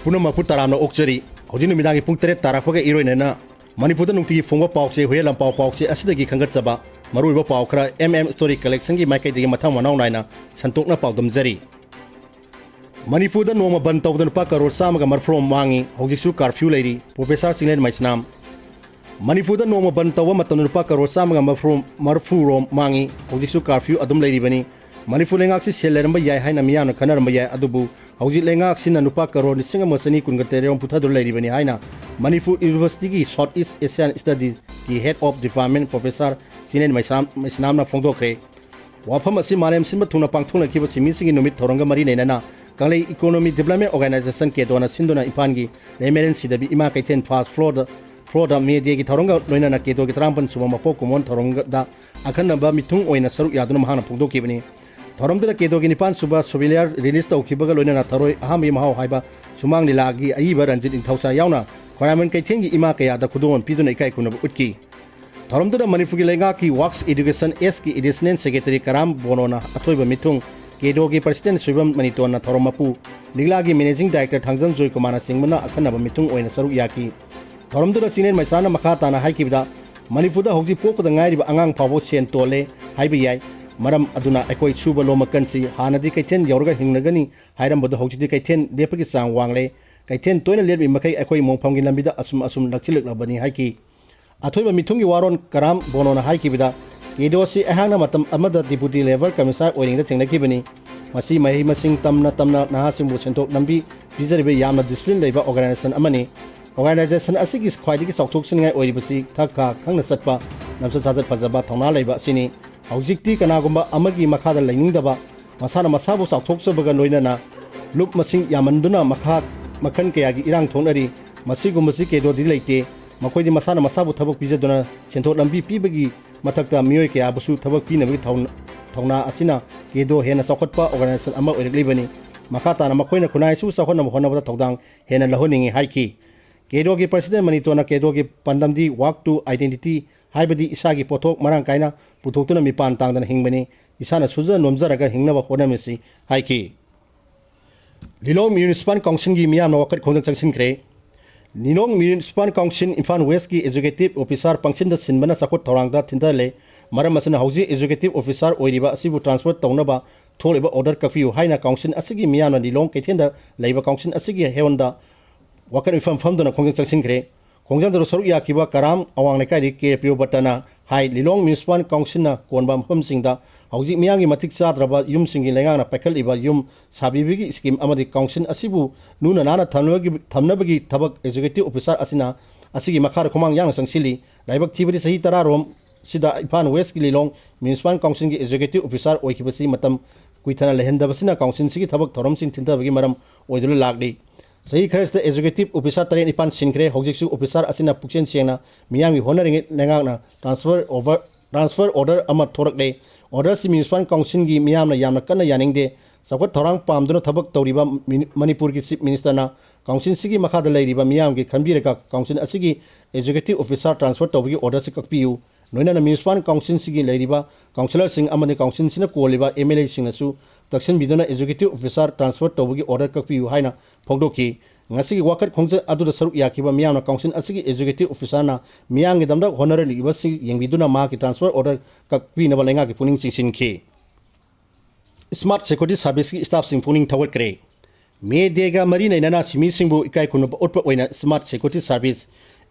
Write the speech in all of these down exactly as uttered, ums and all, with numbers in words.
ꯄꯨꯝꯅꯃꯛꯄꯨ ꯇꯔꯥꯝꯅ ꯑꯣꯛꯆꯔꯤ꯫ ꯍꯧꯖꯤꯛ ꯅꯨꯃꯤꯗꯥꯡꯒꯤ ꯄꯨꯡ ꯇꯔꯦꯠ ꯇꯥꯔꯛꯄꯒ ꯏꯔꯣꯏꯅꯅ ꯃꯅꯤꯄꯨꯔꯗ ꯅꯨꯡꯇꯤꯒꯤ ꯐꯣꯡꯕ ꯄꯥꯎꯆꯦ, ꯍꯨꯏꯌꯦꯟ ꯂꯥꯟꯄꯥꯎ ꯄꯥꯎꯆꯦ ꯑꯁꯤꯗꯒꯤ ꯈꯟꯒꯠꯆꯕ ꯃꯔꯨꯑꯣꯏꯕ ꯄꯥꯎ ꯈꯔ M M Story Collectionꯒꯤ ꯃꯥꯏꯀꯩꯗꯒꯤ ꯃꯊꯪ ꯃꯅꯥꯎ ꯅꯥꯏꯅ ꯁꯟꯗꯣꯛꯅ ꯄꯥꯎꯗꯝꯖꯔꯤ꯫ ꯃꯅꯤꯄꯨꯔꯗ ꯅꯣꯡꯃ ꯕꯟ ꯇꯧꯕꯗ ꯂꯨꯄꯥ ꯀꯔꯣꯔ ꯆꯥꯝꯃꯒ ꯃꯔꯤꯐꯨ ꯔꯣꯝ ꯃꯥꯡꯉꯤ, ꯍꯧꯖꯤꯛꯁꯨ curfew ꯂꯩꯔꯤ꯫ Professor ꯆꯤꯡꯂꯦꯟ ꯃꯩꯁꯅꯥꯝ꯫ ꯃꯅꯤꯄꯨꯔꯗ ꯅꯣꯡꯃ ꯕꯟ ꯇꯧꯕ ꯃꯇꯝꯗ ꯂꯨꯄꯥ ꯀꯔꯣꯔ ꯆꯥꯝꯃꯒ ꯃꯔꯤꯐꯨ, ꯃꯔꯤꯐꯨ ꯔꯣꯝ ꯃꯥꯡꯉꯤ, ꯍꯧꯖꯤꯛꯁꯨ curfew ꯑꯗꯨꯝ ꯂꯩꯔꯤꯕꯅꯤ꯫ ꯃꯅꯤꯄꯨꯔ ꯂꯩꯉꯥꯛꯁꯤ ꯁꯦꯜ ꯂꯩꯔꯝꯕ ꯌꯥꯏ ꯍꯥꯏꯅ ꯃꯤꯌꯥꯝꯅ ꯈꯟꯅꯔꯝꯕ ꯌꯥꯏ, ꯑꯗꯨꯕꯨ ꯍꯧꯖꯤꯛ ꯂꯩꯉꯥꯛꯁꯤꯅ ꯂꯨꯄꯥ ꯀꯔꯣꯔ ꯂꯤꯁꯤꯡ ꯑꯃ ꯆꯅꯤ ꯀꯨꯟꯒ ꯇꯔꯦꯠ ꯔꯣꯝ ꯄꯨꯊꯗꯨꯅ ꯂꯩꯔꯤꯕꯅꯤ ꯍꯥꯏꯅ Manipur Universityꯒꯤ South East Asian Studieski Head of Department Professor Chinglen ꯃꯩꯁꯅꯥꯝ, ꯃꯩꯁꯅꯥꯝꯅ ꯐꯣꯡꯗꯣꯛꯈ꯭ꯔꯦ꯫ ꯋꯥꯐꯝ ꯑꯁꯤ ꯃꯥꯂꯦꯝ ꯁꯤꯟꯕ ꯊꯨꯡꯅ ꯄꯥꯡꯊꯣꯛꯅꯈꯤꯕ ꯁꯤꯟꯃꯤꯁꯤꯡꯒꯤ ꯅꯨꯃꯤꯠ ꯊꯧꯔꯝꯒ ꯃꯔꯤ ꯂꯩꯅꯅ ꯀꯪꯂꯩ Economic Development Organization, ꯀꯦꯗꯣꯅ ꯁꯤꯟꯗꯨꯅ ꯏꯝꯐꯥꯜꯒꯤ ꯂꯦꯃꯦꯔꯦꯟ ꯁꯤꯗꯕꯤ ꯏꯃꯥ ꯀꯩꯊꯦꯜ first floorꯗ, floorꯗ May Dayꯒꯤ ꯊꯧꯔꯝꯒ ꯂꯣꯏꯅꯅ ꯀꯦꯗꯣꯒꯤ ꯇꯔꯥꯃꯥꯄꯟ ꯁꯨꯕ ꯃꯄꯣꯛ ꯀꯨꯝꯑꯣꯟ ꯊꯧꯔꯝꯗ ꯑꯈꯟꯅꯕ ꯃꯤꯊꯨꯡ ꯑꯣꯏꯅ ꯁꯔꯨꯛ ꯌꯥꯗꯨꯅ ꯃꯍꯥꯛꯅ ꯐꯣꯡꯗꯣꯛꯈꯤꯕꯅꯤ꯫ ꯊꯧꯔꯝꯗꯨꯗ ꯀꯦꯗꯣꯒꯤ ꯅꯤꯄꯥꯟ ꯁꯨꯕ Souvenir release ꯇꯧꯈꯤꯕꯒ ꯂꯣꯏꯅꯅ ꯊꯔꯣꯏ ꯑꯍꯥꯟꯕꯒꯤ ꯃꯍꯥꯎ ꯍꯥꯏꯕ ꯁꯨꯃꯥꯡ ꯂꯤꯂꯥꯒꯤ ꯑꯏꯕ ꯔꯟꯖꯤꯠ ꯅꯤꯡꯊꯧꯖꯥ ꯌꯥꯎꯅ ꯈ꯭ꯋꯥꯏꯔꯥꯡꯕꯟ ꯀꯩꯊꯦꯜꯒꯤ ꯏꯃꯥ ꯀꯌꯥꯗ ꯈꯨꯗꯣꯜ ꯄꯤꯗꯨꯅ ꯏꯀꯥꯏ ꯈꯨꯝꯅꯕ ꯎꯠꯈꯤ꯫ ꯊꯧꯔꯝꯗꯨꯗ ꯃꯅꯤꯄꯨꯔꯒꯤ ꯂꯩꯉꯥꯛꯀꯤ Works Education Sꯀꯤ Additional Secretary ꯀꯔꯥꯝ ꯕꯣꯅꯣꯅ ꯑꯊꯣꯏꯕ ꯃꯤꯊꯨꯡ, ꯀꯦꯗꯣꯒꯤ President ꯁꯣꯏꯕꯝ ꯃꯅꯤꯇꯣꯟꯅ ꯊꯧꯔꯝ ꯃꯄꯨ, ꯂꯤꯛꯂꯥꯒꯤ Managing Director ꯊꯥꯡꯖꯝ ꯖꯣꯏꯀꯨꯃꯥꯔꯅꯆꯤꯡꯕꯅ ꯑꯈꯟꯅꯕ ꯃꯤꯊꯨꯡ ꯑꯣꯏꯅ ꯁꯔꯨꯛ ꯌꯥꯈꯤ꯫ ꯊꯧꯔꯝꯗꯨꯗ ꯆꯤꯡꯂꯦꯟ ꯃꯩꯁꯅꯥꯝꯅ ꯃꯈꯥ ꯇꯥꯅ ꯍꯥꯏꯈꯤꯕꯗ, ꯃꯅꯤꯄꯨꯔꯗ ꯍꯧꯖꯤꯛ ꯄꯣꯛꯄꯗ ꯉꯥꯏꯔꯤꯕ ꯑꯉꯥꯡ ꯐꯥꯎꯕ ꯁꯦꯟ ꯇꯣꯜꯂꯦ ꯍꯥꯏꯕ ꯌꯥꯏ꯫ ꯃꯔꯝ ꯑꯗꯨꯅ ꯑꯩꯈꯣꯏ ꯁꯨꯕ ꯅꯣꯝꯕ ꯀꯟꯁꯤ꯫ ꯍꯥꯟꯅꯗꯤ ꯀꯩꯊꯦꯜ ꯌꯧꯔꯒ ꯍꯤꯡꯅꯒꯅꯤ ꯍꯥꯏꯔꯝꯕꯗꯨ ꯍꯧꯖꯤꯛꯇꯤ ꯀꯩꯊꯦꯜ ꯂꯦꯞꯄꯒꯤ ꯆꯥꯡ ꯋꯥꯡꯂꯦ꯫ ꯀꯩꯊꯦꯜ ꯇꯣꯏꯅ ꯂꯦꯞꯂꯤ ꯃꯈꯩ ꯑꯩꯈꯣꯏ ꯃꯣꯡꯐꯝꯒꯤ ꯂꯝꯕꯤꯗ ꯑꯁꯨꯝ ꯑꯁꯨꯝ ꯅꯛꯁꯤꯜꯂꯛꯂꯕꯅꯤ ꯍꯥꯏꯈꯤ꯫ ꯑꯊꯣꯏꯕ ꯃꯤꯊꯨꯡꯒꯤ ꯋꯥꯔꯣꯜ ꯀꯔꯥꯝ ꯕꯣꯅꯣꯅ ꯍꯥꯏꯈꯤꯕꯗ, ꯀꯦꯗꯣ ꯑꯁꯤ ꯑꯩꯍꯥꯛꯅ ꯃꯇꯝ ꯑꯃꯗ Deputy Labour Commissioner ꯑꯣꯏꯔꯤꯉꯩꯗ ꯊꯦꯡꯅꯈꯤꯕꯅꯤ꯫ ꯃꯁꯤ ꯃꯍꯩ ꯃꯁꯤꯡ ꯇꯝꯅ ꯇꯝꯅ ꯅꯍꯥꯁꯤꯡꯕꯨ ꯁꯦꯟꯊꯣꯛ ꯂꯝꯕꯤ ꯄꯤꯖꯔꯤꯕ ꯌꯥꯝꯅ discipline ꯂꯩꯕ organization ꯑꯃꯅꯤ꯫ Organization ꯑꯁꯤꯒꯤ ꯈ꯭ꯋꯥꯏꯗꯒꯤ ꯆꯥꯎꯊꯣꯛꯆꯅꯤꯡꯉꯥꯏ ꯑꯣꯏꯔꯤꯕꯁꯤ ꯊꯛ ꯈꯥ ꯈꯪꯅ ꯆꯠꯄ, ꯂꯝꯆꯠ ꯁꯥꯖꯠ ꯐꯖꯕ, ꯊꯧꯅꯥ ꯂꯩꯕ ꯑꯁꯤꯅꯤ꯫ ꯍꯧꯖꯤꯛꯇꯤ ꯀꯅꯥꯒꯨꯝꯕ ꯑꯃꯒꯤ ꯃꯈꯥꯗ ꯂꯩꯅꯤꯡꯗꯕ, ꯃꯁꯥꯅ ꯃꯁꯥꯕꯨ ꯆꯥꯎꯊꯣꯛꯆꯕꯒ ꯂꯣꯏꯅꯅ ꯂꯨꯞ ꯃꯁꯤꯡ ꯌꯥꯝꯃꯟꯗꯨꯅ ꯃꯈꯥ ꯃꯈꯜ ꯀꯌꯥꯒꯤ ꯏꯔꯥꯡ ꯊꯣꯛꯅꯔꯤ꯫ ꯃꯁꯤꯒꯨꯝꯕꯁꯤ ꯀꯦꯗꯣꯗꯤ ꯂꯩꯇꯦ꯫ ꯃꯈꯣꯏꯗꯤ ꯃꯁꯥꯅ ꯃꯁꯥꯕꯨ ꯊꯕꯛ ꯄꯤꯖꯗꯨꯅ ꯁꯦꯟꯊꯣꯛ ꯂꯝꯕꯤ ꯄꯤꯕꯒꯤ ꯃꯊꯛꯇ ꯃꯤꯑꯣꯏ ꯀꯌꯥꯕꯨꯁꯨ ꯊꯕꯛ ꯄꯤꯅꯕꯒꯤ ꯊꯧ-, ꯊꯧꯅꯥ ꯑꯁꯤꯅ ꯀꯦꯗꯣ ꯍꯦꯟꯅ ꯆꯥꯎꯈꯠꯄ organization ꯑꯃ ꯑꯣꯏꯔꯛꯂꯤꯕꯅꯤ꯫ ꯃꯈꯥ ꯇꯥꯅ ꯃꯈꯣꯏꯅ ꯈꯨꯟꯅꯥꯏ ꯑꯁꯤꯕꯨ ꯆꯥꯎꯈꯠꯅꯕ ꯍꯣꯠꯅꯕꯗ ꯊꯧꯗꯥꯡ ꯍꯦꯟꯅ ꯂꯧꯍꯟꯅꯤꯡꯏ ꯍꯥꯏꯈꯤ꯫ ꯀꯦꯗꯣꯒꯤ President ꯃꯅꯤꯇꯣꯟꯅ ꯀꯦꯗꯣꯒꯤ ꯄꯥꯟꯗꯝꯗꯤ Work to Identity, ꯍꯥꯏꯕꯗꯤ ꯏꯁꯥꯒꯤ ꯄꯣꯠꯊꯣꯛ ꯃꯔꯥꯡ ꯀꯥꯏꯅ ꯄꯨꯊꯣꯛꯇꯨꯅ ꯃꯤꯄꯥꯟ ꯇꯥꯡꯗꯅ ꯍꯤꯡꯕꯅꯤ, ꯏꯁꯥꯅ ꯁꯨꯖ ꯅꯣꯝꯖꯔꯒ ꯍꯤꯡꯅꯕ ꯍꯣꯠꯅꯃꯤꯁꯤ ꯍꯥꯏꯈꯤ꯫ ꯂꯤꯂꯣꯡ ꯃ꯭ꯌꯨꯅꯤꯁꯤꯄꯥꯜ ꯀꯥꯎꯟꯁꯤꯜꯒꯤ ꯃꯤꯌꯥꯝꯅ ꯋꯥꯀꯠ ꯈꯣꯡꯖꯪ ꯆꯪꯁꯤꯟꯈ꯭ꯔꯦ꯫ ꯂꯤꯂꯣꯡ ꯃ꯭ꯌꯨꯅꯤꯁꯤꯄꯥꯜ ꯀꯥꯎꯟꯁꯤꯜ ꯏꯝꯐꯥꯜ ꯋꯦꯁꯀꯤ ꯑꯦꯛꯖꯤꯀ꯭ꯌꯨꯇꯤꯕ ꯑꯣꯐꯤꯁꯥꯔ ꯄꯪꯁꯤꯟꯗ ꯁꯤꯟꯕꯅ ꯆꯥꯎꯈꯠ ꯊꯧꯔꯥꯡꯗ ꯊꯤꯟꯊꯍꯜꯂꯦ꯫ ꯃꯔꯝ ꯑꯁꯤꯅ ꯍꯧꯖꯤꯛ ꯑꯦꯛꯖꯤꯀ꯭ꯌꯨꯇꯤꯕ ꯑꯣꯐꯤꯁꯥꯔ ꯑꯣꯏꯔꯤꯕ ꯑꯁꯤꯕꯨ ꯇ꯭ꯔꯥꯟꯁꯐꯔ ꯇꯧꯅꯕ ꯊꯣꯛꯂꯤꯕ ꯑꯣꯔꯗꯔ ꯀꯛꯄꯤꯌꯨ ꯍꯥꯏꯅ ꯀꯥꯎꯟꯁꯤꯜ ꯑꯁꯤꯒꯤ ꯃꯤꯌꯥꯝꯅ ꯂꯤꯂꯣꯡ ꯀꯩꯊꯦꯜꯗ ꯂꯩꯕ ꯀꯥꯎꯟꯁꯤꯜ ꯑꯁꯤꯒꯤ ꯍꯦꯜꯗ ꯋꯥꯀꯠ ꯃꯤꯐꯝ ꯐꯝꯗꯨꯅ ꯈꯣꯡꯖꯪ ꯆꯪꯁꯤꯟꯈ꯭ꯔꯦ꯫ ꯈꯣꯡꯖꯪꯗꯨꯗ ꯁꯔꯨꯛ ꯌꯥꯈꯤꯕ ꯀꯔꯥꯝ ꯑꯋꯥꯡ ꯂꯩꯀꯥꯏꯗꯒꯤ ꯀꯦ ꯄ꯭ꯔꯤꯌꯣꯕꯇꯅ ꯍꯥꯏ, ꯂꯤꯂꯣꯡ ꯃ꯭ꯌꯨꯅꯤꯁꯤꯄꯥꯜ ꯀꯥꯎꯟꯁꯤꯜꯅ ꯀꯣꯟꯕ ꯃꯐꯝꯁꯤꯡꯗ ꯍꯧꯖꯤꯛ ꯃꯤꯌꯥꯝꯒꯤ ꯃꯇꯤꯛ ꯆꯥꯗ꯭ꯔꯕ ꯌꯨꯝꯁꯤꯡꯒꯤ ꯂꯩꯉꯥꯛꯅ ꯄꯥꯏꯈꯠꯂꯤꯕ ꯌꯨꯝ ꯁꯥꯕꯤꯕꯒꯤ ꯁ꯭ꯀꯤꯝ ꯑꯃꯗꯤ ꯀꯥꯎꯟꯁꯤꯜ ꯑꯁꯤꯕꯨ ꯂꯨꯅ ꯅꯥꯟꯅ ꯊꯝꯅꯕꯒꯤ, ꯊꯝꯅꯕꯒꯤ ꯊꯕꯛ ꯑꯦꯛꯖꯤꯀ꯭ꯌꯨꯇꯤꯕ ꯑꯣꯐꯤꯁꯥꯔ ꯑꯁꯤꯅ ꯑꯁꯤꯒꯤ ꯃꯈꯥꯗ ꯈꯣꯡꯃꯥꯡ ꯌꯥꯡꯅ ꯆꯪꯁꯤꯜꯂꯤ꯫ ꯂꯥꯏꯕꯛ ꯊꯤꯕꯗꯤ ꯆꯍꯤ ꯇꯔꯥꯔꯣꯝ ꯁꯤꯗ ꯏꯝꯐꯥꯜ ꯋꯦꯁꯀꯤ ꯂꯤꯂꯣꯡ ꯃ꯭ꯌꯨꯅꯤꯁꯤꯄꯥꯜ ꯀꯥꯎꯟꯁꯤꯜꯒꯤ ꯑꯦꯛꯖꯤꯀ꯭ꯌꯨꯇꯤꯕ ꯑꯣꯐꯤꯁꯥꯔ ꯑꯣꯏꯈꯤꯕꯁꯤ ꯃꯇꯝ ꯀꯨꯏꯊꯅ ꯂꯩꯍꯟꯗꯕꯁꯤꯅ ꯀꯥꯎꯟꯁꯤꯜꯁꯤꯒꯤ ꯊꯕꯛ ꯊꯧꯔꯝꯁꯤꯡ ꯊꯤꯟꯊꯕꯒꯤ ꯃꯔꯝ ꯑꯣꯏꯗꯨꯅ ꯂꯥꯛꯂꯤ꯫ ꯆꯍꯤ ꯈꯔꯁꯤꯗ ꯑꯦꯛꯖꯤꯀ꯭ꯌꯨꯇꯤꯕ ꯑꯣꯐꯤꯁꯥꯔ ꯇꯔꯦꯠ ꯅꯤꯄꯥꯜ ꯁꯤꯟꯈ꯭ꯔꯦ꯫ ꯍꯧꯖꯤꯛꯁꯨ ꯑꯣꯐꯤꯁꯥꯔ ꯑꯁꯤꯅ ꯄꯨꯛꯆꯦꯜ ꯁꯦꯡꯅ ꯃꯤꯌꯥꯝꯒꯤ ꯍꯣꯠꯅꯔꯤꯉꯩ ꯂꯩꯉꯥꯛꯅ ꯇ꯭ꯔꯥꯟꯁꯐꯔ ꯑꯣꯚꯔ, ꯇ꯭ꯔꯥꯟꯁꯐꯔ ꯑꯣꯔꯗꯔ ꯑꯃ ꯊꯣꯔꯛꯂꯦ꯫ ꯑꯣꯔꯗꯔ ꯑꯁꯤ ꯃ꯭ꯌꯨꯅꯤꯁꯤꯄꯥꯜ ꯀꯥꯎꯟꯁꯤꯜꯒꯤ ꯃꯤꯌꯥꯝꯅ ꯌꯥꯝꯅ ꯀꯟꯅ ꯌꯥꯅꯤꯡꯗꯦ꯫ ꯆꯥꯎꯈꯠ ꯊꯧꯔꯥꯡ ꯄꯥꯝꯗꯨꯅ ꯊꯕꯛ ꯇꯧꯔꯤꯕ ꯃꯤꯅꯤ-, ꯃꯅꯤꯄꯨꯔꯒꯤ ꯆꯤꯐ ꯃꯤꯅꯤꯁꯇꯔꯅ ꯀꯥꯎꯟꯁꯤꯜꯁꯤꯒꯤ ꯃꯈꯥꯗ ꯂꯩꯔꯤꯕ ꯃꯤꯌꯥꯝꯒꯤ ꯈꯟꯕꯤꯔꯒ ꯀꯥꯎꯟꯁꯤꯜ ꯑꯁꯤꯒꯤ ꯑꯦꯛꯖꯤꯀ꯭ꯌꯨꯇꯤꯕ ꯑꯣꯐꯤꯁꯥꯔ ꯇ꯭ꯔꯥꯟꯁꯐꯔ ꯇꯧꯕꯒꯤ ꯑꯣꯔꯗꯔꯁꯤ ꯀꯛꯄꯤꯌꯨ꯫ ꯂꯣꯏꯅꯅ ꯃ꯭ꯌꯨꯅꯤꯁꯤꯄꯥꯜ ꯀꯥꯎꯟꯁꯤꯜꯁꯤꯒꯤ ꯂꯩꯔꯤꯕ ꯀꯥꯎꯟꯁꯤꯂꯔꯁꯤꯡ ꯑꯃꯗꯤ ꯀꯥꯎꯟꯁꯤꯜꯁꯤꯅ ꯀꯣꯜꯂꯤꯕ ꯑꯦꯝ ꯑꯦꯜ ꯑꯦꯁꯤꯡꯅꯁꯨ ꯇꯛꯁꯤꯟꯕꯤꯗꯨꯅ ꯑꯦꯛꯖꯤꯀ꯭ꯌꯨꯇꯤꯕ ꯑꯣꯐꯤꯁꯥꯔ ꯇ꯭ꯔꯥꯟꯁꯐꯔ ꯇꯧꯕꯒꯤ ꯑꯣꯔꯗꯔ ꯀꯛꯄꯤꯌꯨ ꯍꯥꯏꯅ ꯐꯣꯡꯗꯣꯛꯈꯤ꯫ ꯉꯁꯤꯒꯤ ꯋꯥꯀꯠ ꯈꯣꯡꯆꯠ ꯑꯗꯨꯗ ꯁꯔꯨꯛ ꯌꯥꯈꯤꯕ ꯃꯤꯌꯥꯝꯅ ꯀꯥꯎꯟꯁꯤꯜ ꯑꯁꯤꯒꯤ ꯑꯦꯛꯖꯤꯀ꯭ꯌꯨꯇꯤꯕ ꯑꯣꯐꯤꯁꯥꯔꯅ ꯃꯤꯌꯥꯝꯒꯤꯗꯃꯛ ꯍꯣꯠꯅꯔꯤꯕꯁꯤ ꯌꯦꯡꯕꯤꯗꯨꯅ ꯃꯍꯥꯛꯀꯤ ꯇ꯭ꯔꯥꯟꯁꯐꯔ ꯑꯣꯔꯗꯔ ꯀꯛꯄꯤꯅꯕ ꯂꯩꯉꯥꯛꯀꯤ ꯄꯨꯛꯅꯤꯡ ꯆꯤꯡꯁꯤꯟꯈꯤ꯫ ꯁ꯭ꯃꯥꯔꯠ ꯁꯦꯀ꯭ꯌꯨꯔꯤꯇꯤ ꯁꯥꯔꯚꯤꯁꯀꯤ ꯁ꯭ꯇꯥꯐꯁꯤꯡ ꯄꯨꯛꯅꯤꯡ ꯊꯧꯒꯠꯈ꯭ꯔꯦ꯫ ꯃꯦ ꯗꯦꯒ ꯃꯔꯤ ꯂꯩꯅꯅ ꯁꯤꯟꯃꯤꯁꯤꯡꯕꯨ ꯏꯀꯥꯏ ꯈꯨꯝꯅꯕ ꯎꯠꯄ ꯑꯣꯏꯅ ꯁ꯭ꯃꯥꯔꯠ ꯁꯦꯀ꯭ꯌꯨꯔꯤꯇꯤ ꯁꯥꯔꯚꯤꯁ,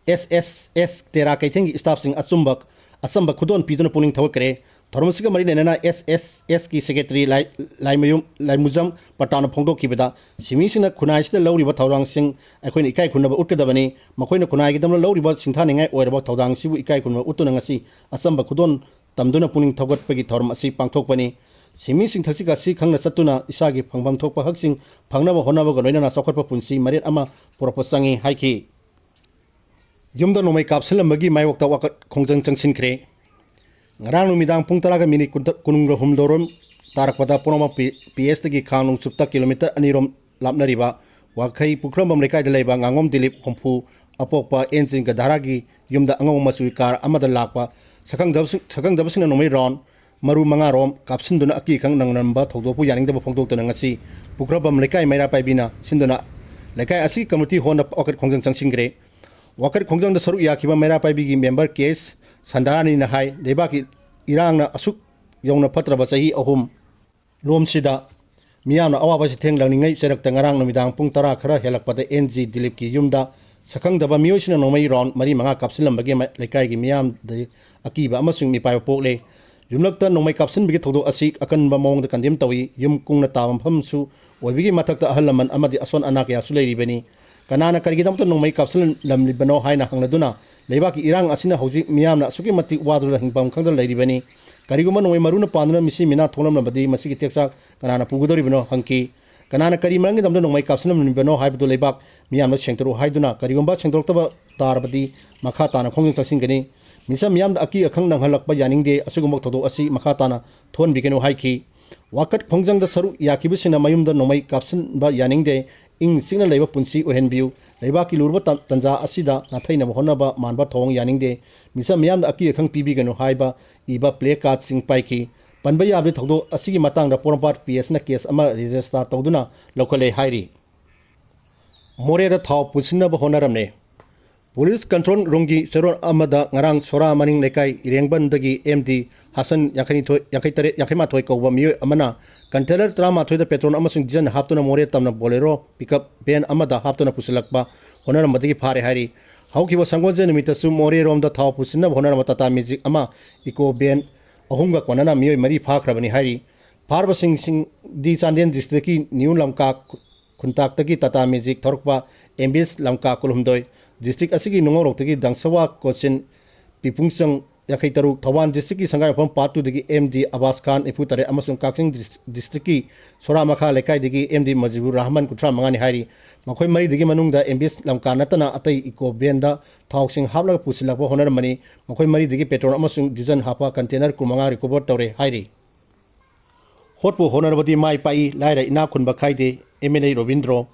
ꯑꯦꯁ ꯑꯦꯁ ꯑꯦꯁ, ꯇꯦꯔꯥ ꯀꯩꯊꯦꯜꯒꯤ ꯁ꯭ꯇꯥꯐꯁꯤꯡ ꯑꯆꯨꯝꯕ, ꯑꯆꯝꯕ ꯈꯨꯗꯣꯜ ꯄꯤꯗꯨꯅ ꯄꯨꯛꯅꯤꯡ ꯊꯧꯒꯠꯈ꯭ꯔꯦ꯫ ꯊꯧꯔꯝ ꯑꯁꯤꯒ ꯃꯔꯤ ꯂꯩꯅꯅ ꯑꯦꯁ ꯑꯦꯁ ꯑꯦꯁꯀꯤ ꯁꯦꯀ꯭ꯔꯦꯇꯔꯤ ꯂꯥꯏ-, ꯂꯥꯏꯃꯌꯨꯝ, ꯂꯥꯏꯃꯨꯖꯝ ꯄꯇꯥꯅ ꯐꯣꯡꯗꯣꯛꯈꯤꯕꯗ, ꯁꯤꯟꯃꯤꯁꯤꯡꯅ ꯈꯨꯟꯅꯥꯏ ꯑꯁꯤꯗ ꯂꯧꯔꯤꯕ ꯊꯧꯗꯥꯡꯁꯤꯡ ꯑꯩꯈꯣꯏꯅ ꯏꯀꯥꯏ ꯈꯨꯝꯅꯕ ꯎꯠꯀꯗꯕꯅꯤ꯫ ꯃꯈꯣꯏꯅ ꯈꯨꯟꯅꯥꯏꯒꯤꯗꯃꯛ ꯂꯧꯔꯤꯕ ꯁꯤꯡꯊꯥꯅꯤꯡꯉꯥꯏ ꯑꯣꯏꯔꯕ ꯊꯧꯗꯥꯡꯁꯤꯕꯨ ꯏꯀꯥꯏ ꯈꯨꯝꯅꯕ ꯎꯠꯇꯨꯅ ꯉꯁꯤ ꯑꯆꯝꯕ ꯈꯨꯗꯣꯜ ꯇꯝꯗꯨꯅ ꯄꯨꯛꯅꯤꯡ ꯊꯧꯒꯠꯄꯒꯤ ꯊꯧꯔꯝ ꯑꯁꯤ ꯄꯥꯡꯊꯣꯛꯄꯅꯤ꯫ ꯁꯤꯟꯃꯤꯁꯤꯡ ꯊꯛꯁꯤ ꯈꯥꯁꯤ ꯈꯪꯅ ꯆꯠꯇꯨꯅ ꯏꯁꯥꯒꯤ ꯐꯪꯐꯝ ꯊꯣꯛꯄ ꯍꯛꯁꯤꯡ ꯐꯪꯅꯕ ꯍꯣꯠꯅꯕꯒ ꯂꯣꯏꯅꯅ ꯆꯥꯎꯈꯠꯄ ꯄꯨꯟꯁꯤ ꯃꯔꯦꯜ ꯑꯃ ꯄꯨꯔꯛꯄ ꯆꯪꯏ ꯍꯥꯏꯈꯤ꯫ ꯌꯨꯝꯗ ꯅꯣꯡꯃꯩ ꯀꯥꯞꯁꯤꯜꯂꯝꯕꯒꯤ ꯃꯥꯌꯣꯛꯇ ꯋꯥꯀꯠ ꯈꯣꯡꯖꯪ ꯆꯪꯁꯤꯟꯈ꯭ꯔꯦ꯫ ꯉꯔꯥꯡ ꯅꯨꯃꯤꯗꯥꯡ ꯄꯨꯡ ꯇꯔꯥꯒ ꯃꯤꯅꯤꯠ ꯀꯨꯟ, ꯀꯨꯟꯒ ꯍꯨꯝꯗꯣꯏꯔꯣꯝ ꯇꯥꯔꯛꯄꯗ ꯄꯣꯔꯣꯝꯄꯥꯠ ꯄꯤ, ꯄꯤ ꯑꯦꯁꯇꯒꯤ ꯈꯥꯡꯅꯨꯡ ꯆꯨꯞꯇ ꯀꯤꯂꯣꯃꯤꯇꯔ ꯑꯅꯤꯔꯣꯝ ꯂꯥꯞꯅꯔꯤꯕ ꯋꯥꯈꯩ ꯄꯨꯈ꯭ꯔꯝꯕꯝ ꯂꯩꯀꯥꯏꯗ ꯂꯩꯕ ꯉꯥꯉꯣꯝ ꯗꯤꯂꯤꯞ ꯍꯨꯝꯐꯨ, ꯑꯄꯣꯛꯄ ꯑꯦꯟ ꯆꯤꯟ ꯒꯙꯥꯔꯥꯒꯤ ꯌꯨꯝꯗ ꯑꯉꯧꯕ ꯃꯆꯨꯒꯤ ꯀꯥꯔ ꯑꯃꯗ ꯂꯥꯛꯄ ꯁꯛꯈꯪꯗꯕꯁꯤꯡ-, ꯁꯛꯈꯪꯗꯕꯁꯤꯡꯅ ꯅꯣꯡꯃꯩ ꯔꯥꯎꯟ ꯃꯔꯨ ꯃꯉꯥꯔꯣꯝ ꯀꯥꯞꯁꯤꯟꯗꯨꯅ ꯑꯀꯤ ꯑꯈꯪ ꯅꯪꯅꯔꯝꯕ ꯊꯧꯗꯣꯛꯄꯨ ꯌꯥꯅꯤꯡꯗꯕ ꯐꯣꯡꯗꯣꯛꯇꯨꯅ ꯉꯁꯤ ꯄꯨꯈ꯭ꯔꯕꯝ ꯂꯩꯀꯥꯏ ꯃꯩꯔꯥ ꯄꯥꯏꯕꯤꯅ ꯁꯤꯟꯗꯨꯅ ꯂꯩꯀꯥꯏ ꯑꯁꯤꯒꯤ ꯀꯝꯃꯨꯅꯤꯇꯤ ꯍꯣꯜꯗ ꯋꯥꯀꯠ ꯈꯣꯡꯖꯪ ꯆꯪꯁꯤꯟꯈ꯭ꯔꯦ꯫ ꯋꯥꯀꯠ ꯈꯣꯡꯖꯪꯗ ꯁꯔꯨꯛ ꯌꯥꯈꯤꯕ ꯃꯩꯔꯥ ꯄꯥꯏꯕꯤꯒꯤ ꯃꯦꯝꯕꯔ ꯀꯦ ꯑꯦꯁ ꯁꯟꯗꯥꯔꯥꯅꯤꯅ ꯍꯥꯏ, ꯂꯩꯕꯥꯛꯀꯤ ꯏꯔꯥꯡꯅ ꯑꯁꯨꯛ ꯌꯧꯅ ꯐꯠꯇ꯭ꯔꯕ ꯆꯍꯤ ꯑꯍꯨꯝ ꯂꯣꯝꯁꯤꯗ ꯃꯤꯌꯥꯝꯅ ꯑꯋꯥꯕ ꯆꯩꯊꯦꯡ ꯂꯪꯅꯤꯡꯉꯩ ꯆꯩꯔꯛꯇ ꯉꯔꯥꯡ ꯅꯨꯃꯤꯗꯥꯡ ꯄꯨꯡ ꯇꯔꯥ ꯈꯔ ꯍꯦꯜꯂꯛꯄꯗ ꯑꯦꯟ ꯖꯤ ꯗꯤꯂꯤꯞꯀꯤ ꯌꯨꯝꯗ ꯁꯛꯈꯪꯗꯕ ꯃꯤꯑꯣꯏꯁꯤꯡꯅ ꯅꯣꯡꯃꯩ ꯔꯥꯎꯟ ꯃꯔꯤ ꯃꯉꯥ ꯀꯥꯞꯁꯤꯜꯂꯝꯕꯒꯤ ꯃ-, ꯂꯩꯀꯥꯏꯒꯤ ꯃꯤꯌꯥꯝꯗ ꯑꯀꯤꯕ ꯑꯃꯁꯨꯡ ꯃꯤꯄꯥꯏꯕ ꯄꯣꯛꯂꯦ꯫ ꯌꯨꯝꯂꯛꯇ ꯅꯣꯡꯃꯩ ꯀꯥꯞꯁꯤꯟꯕꯒꯤ ꯊꯧꯗꯣꯛ ꯑꯁꯤ ꯑꯀꯟꯕ ꯃꯑꯣꯡꯗ ꯀꯟꯗꯦꯝ ꯇꯧꯏ꯫ ꯌꯨꯝ ꯀꯨꯡꯅ ꯇꯥꯕ ꯃꯐꯝꯁꯨ ꯑꯣꯏꯕꯒꯤ ꯃꯊꯛꯇ ꯑꯍꯜ ꯂꯃꯟ ꯑꯃꯗꯤ ꯑꯁꯣꯟ ꯑꯅꯥ ꯀꯌꯥꯁꯨ ꯂꯩꯔꯤꯕꯅꯤ꯫ ꯀꯅꯥꯅ ꯀꯔꯤꯒꯤꯗꯃꯛꯇ ꯅꯣꯡꯃꯩ ꯀꯥꯞꯁꯤꯜꯂꯝꯂꯤꯕꯅꯣ ꯍꯥꯏꯅ ꯍꯪꯂꯗꯨꯅ, ꯂꯩꯕꯥꯛꯀꯤ ꯏꯔꯥꯡ ꯑꯁꯤꯅ ꯍꯧꯖꯤꯛ ꯃꯤꯌꯥꯝꯅ ꯑꯁꯨꯛꯀꯤ ꯃꯇꯤꯛ ꯋꯥꯗꯨꯅ ꯍꯤꯡꯐꯝ ꯈꯪꯗꯅ ꯂꯩꯔꯤꯕꯅꯤ꯫ ꯀꯔꯤꯒꯨꯝꯕ ꯅꯣꯡꯃꯩ ꯃꯔꯨꯅ ꯄꯥꯟꯗꯨꯅ ꯃꯤꯁꯤ ꯃꯤꯅꯥ ꯊꯣꯛꯂꯝꯂꯕꯗꯤ ꯃꯁꯤꯒꯤ ꯇꯦꯛꯆꯥꯛ ꯀꯅꯥꯅ ꯄꯨꯒꯗꯧꯔꯤꯕꯅꯣ ꯍꯪꯈꯤ꯫ ꯀꯅꯥꯅ ꯀꯔꯤ ꯃꯔꯝꯒꯤꯗꯃꯛꯇ ꯅꯣꯡꯃꯩ ꯀꯥꯞꯁꯤꯜꯂꯝꯂꯤꯕꯅꯣ ꯍꯥꯏꯕꯗꯨ ꯂꯩꯕꯥꯛ ꯃꯤꯌꯥꯝꯅ ꯁꯦꯡꯗꯣꯔꯛꯎ ꯍꯥꯏꯗꯨꯅ, ꯀꯔꯤꯒꯨꯝꯕ ꯁꯦꯡꯗꯣꯔꯛꯇꯕ ꯇꯥꯔꯕꯗꯤ ꯃꯈꯥ ꯇꯥꯅ ꯈꯣꯡꯖꯪ ꯆꯪꯁꯤꯟꯒꯅꯤ꯫ ꯃꯤꯆꯝ ꯃꯤꯌꯥꯝꯗ ꯑꯀꯤ ꯑꯈꯪ ꯅꯪꯍꯜꯂꯛꯄ ꯌꯥꯅꯤꯡꯗꯦ꯫ ꯑꯁꯤꯒꯨꯝꯕ ꯊꯧꯗꯣꯛ ꯑꯁꯤ ꯃꯈꯥ ꯇꯥꯅ ꯊꯣꯛꯍꯟꯕꯤꯒꯅꯨ ꯍꯥꯏꯈꯤ꯫ ꯋꯥꯀꯠ ꯈꯣꯡꯖꯪꯗ ꯁꯔꯨꯛ ꯌꯥꯈꯤꯕꯁꯤꯡꯅ ꯃꯌꯨꯝꯗ ꯅꯣꯡꯃꯩ ꯀꯥꯞꯁꯤꯟꯕ ꯌꯥꯅꯤꯡꯗꯦ꯫ ꯏꯪ ꯆꯤꯛꯅ ꯂꯩꯕ ꯄꯨꯟꯁꯤ ꯑꯣꯏꯍꯟꯕꯤꯌꯨ꯫ ꯂꯩꯕꯥꯛꯀꯤ ꯂꯨꯔꯕ ꯇ-, ꯇꯟꯖꯥ ꯑꯁꯤꯗ ꯅꯥꯊꯩꯅꯕ ꯍꯣꯠꯅꯕ ꯃꯥꯟꯕ ꯊꯧꯑꯣꯡ ꯌꯥꯅꯤꯡꯗꯦ꯫ ꯃꯤꯆꯝ ꯃꯤꯌꯥꯝꯗ ꯑꯀꯤ ꯑꯈꯪ ꯄꯤꯕꯤꯒꯅꯨ ꯍꯥꯏꯕ ꯏꯕ ꯄ꯭ꯂꯦ ꯀꯥꯔꯗꯁꯤꯡ ꯄꯥꯏꯈꯤ꯫ ꯄꯟꯕ ꯌꯥꯕꯗꯤ ꯊꯧꯗꯣꯛ ꯑꯁꯤꯒꯤ ꯃꯇꯥꯡꯗ ꯄꯣꯔꯣꯝꯄꯥꯠ ꯄꯤ ꯑꯦꯁꯅ ꯀꯦꯁ ꯑꯃ ꯔꯦꯖꯤꯁꯇꯥꯔ ꯇꯧꯗꯨꯅ ꯂꯧꯈꯠꯂꯦ ꯍꯥꯏꯔꯤ꯫ ꯃꯣꯔꯦꯗ ꯊꯥꯎ ꯄꯨꯁꯤꯟꯅꯕ ꯍꯣꯠꯅꯔꯝꯂꯦ꯫ ꯄꯨꯂꯤꯁ ꯀꯟꯇ꯭ꯔꯣꯜ ꯔꯨꯝꯒꯤ ꯆꯦꯔꯣꯜ ꯑꯃꯗ ꯉꯔꯥꯡ ꯁꯣꯔꯥ ꯃꯅꯤꯡ ꯂꯩꯀꯥꯏ ꯏꯔꯦꯡꯕꯟꯗꯒꯤ ꯑꯦꯝ ꯗꯤ ꯍꯥꯁꯟ ꯌꯥꯡꯈꯩꯅꯤꯊꯣꯏ, ꯌꯥꯡꯈꯩꯇꯔꯦꯠ, ꯌꯥꯡꯈꯩꯃꯥꯊꯣꯏ ꯀꯧꯕ ꯃꯤꯑꯣꯏ ꯑꯃꯅ ꯀꯟꯇꯦꯅꯔ ꯇꯔꯥꯃꯥꯊꯣꯏꯗ ꯄꯦꯇ꯭ꯔꯣꯜ ꯑꯃꯁꯨꯡ ꯗꯤꯖꯜ ꯍꯥꯞꯇꯨꯅ ꯃꯣꯔꯦ ꯇꯝꯅ ꯕꯣꯂꯦꯔꯣ ꯄꯤꯀꯞ ꯚꯦꯟ ꯑꯃꯗ ꯍꯥꯞꯇꯨꯅ ꯄꯨꯁꯤꯜꯂꯛꯄ ꯍꯣꯠꯅꯔꯝꯕꯗꯒꯤ ꯐꯥꯔꯦ ꯍꯥꯏꯔꯤ꯫ ꯍꯧꯈꯤꯕ ꯁꯪꯒꯣꯜꯁꯦꯟ ꯅꯨꯃꯤꯠꯇꯁꯨ ꯃꯣꯔꯦꯔꯣꯝꯗ ꯊꯥꯎ ꯄꯨꯁꯤꯟꯅꯕ ꯍꯣꯠꯅꯔꯝꯕ ꯇꯥꯇꯥ ꯃꯦꯖꯤꯛ ꯑꯃ ꯏꯀꯣ ꯚꯦꯟ ꯑꯍꯨꯝꯒ ꯀꯣꯟꯅꯅ ꯃꯤꯑꯣꯏ ꯃꯔꯤ ꯐꯥꯈ꯭ꯔꯕꯅꯤ ꯍꯥꯏꯔꯤ꯫ ꯐꯥꯔꯕꯁꯤꯡꯁꯤꯡꯗꯤ ꯆꯥꯟꯗꯦꯜ ꯗꯤꯁꯇ꯭ꯔꯤꯛꯀꯤ ꯅ꯭ꯌꯨ ꯂꯝꯀꯥ ꯈꯨꯟꯇꯥꯛꯇꯒꯤ ꯇꯥꯇꯥ ꯃꯦꯖꯤꯛ ꯊꯧꯔꯛꯄ ꯑꯦꯝ ꯕꯤ ꯑꯦꯁ ꯂꯝꯀꯥ ꯀꯨꯟꯍꯨꯝꯗꯣꯏ, ꯗꯤꯁꯇ꯭ꯔꯤꯛ ꯑꯁꯤꯒꯤ ꯅꯨꯡꯉꯧꯔꯣꯛꯇꯒꯤ ꯗꯪꯁꯋꯥ ꯀꯣꯆꯤꯟ ꯄꯤꯄꯨꯡꯆꯪ ꯌꯥꯡꯈꯩ ꯇꯔꯨꯛ, ꯊꯧꯕꯥꯜ ꯗꯤꯁꯇ꯭ꯔꯤꯛꯀꯤ ꯁꯉꯥꯏꯌꯨꯝꯐꯝ ꯄꯥꯔꯠ ꯇꯨꯗꯒꯤ ꯑꯦꯝ ꯗꯤ ꯑꯕꯥꯁ ꯈꯥꯟ ꯅꯤꯐꯨ ꯇꯔꯦꯠ ꯑꯃꯁꯨꯡ ꯀꯛꯆꯤꯡ ꯗꯤꯁ-, ꯗꯤꯁꯇ꯭ꯔꯤꯛꯀꯤ ꯁꯣꯔꯥ ꯃꯈꯥ ꯂꯩꯀꯥꯏꯗꯒꯤ ꯑꯦꯝ ꯗꯤ ꯃꯖꯤꯕꯨꯔ ꯔꯍꯃꯟ ꯀꯨꯟꯊ꯭ꯔꯥ ꯃꯉꯥꯅꯤ ꯍꯥꯏꯔꯤ꯫ ꯃꯈꯣꯏ ꯃꯔꯤꯗꯒꯤ ꯃꯅꯨꯡꯗ ꯑꯦꯝ ꯕꯤ ꯑꯦꯁ ꯂꯝꯀꯥ ꯅꯠꯇꯅ ꯑꯇꯩ ꯏꯀꯣ ꯚꯦꯟꯗ ꯊꯥꯎꯁꯤꯡ ꯍꯥꯞꯂꯒ ꯄꯨꯁꯤꯜꯂꯛꯄ ꯍꯣꯠꯅꯔꯝꯕꯅꯤ꯫ ꯃꯈꯣꯏ ꯃꯔꯤꯗꯒꯤ ꯄꯦꯇ꯭ꯔꯣꯜ ꯑꯃꯁꯨꯡ ꯗꯤꯖꯜ ꯍꯥꯞꯄ ꯀꯟꯇꯦꯅꯔ ꯀꯨꯟꯃꯉꯥ ꯔꯤꯀꯣꯚꯔ ꯇꯧꯔꯦ ꯍꯥꯏꯔꯤ꯫ ꯍꯣꯠꯄꯨ ꯍꯣꯠꯅꯔꯕꯗꯤ ꯃꯥꯏ ꯄꯥꯛꯏ, ꯂꯥꯏꯔ ꯏꯅꯥꯛ ꯈꯨꯟꯕ ꯈꯥꯏꯗꯦ, ꯑꯦꯝ ꯑꯦꯜ ꯑꯦ ꯔꯣꯕꯤꯟꯗ꯭ꯔꯣ꯫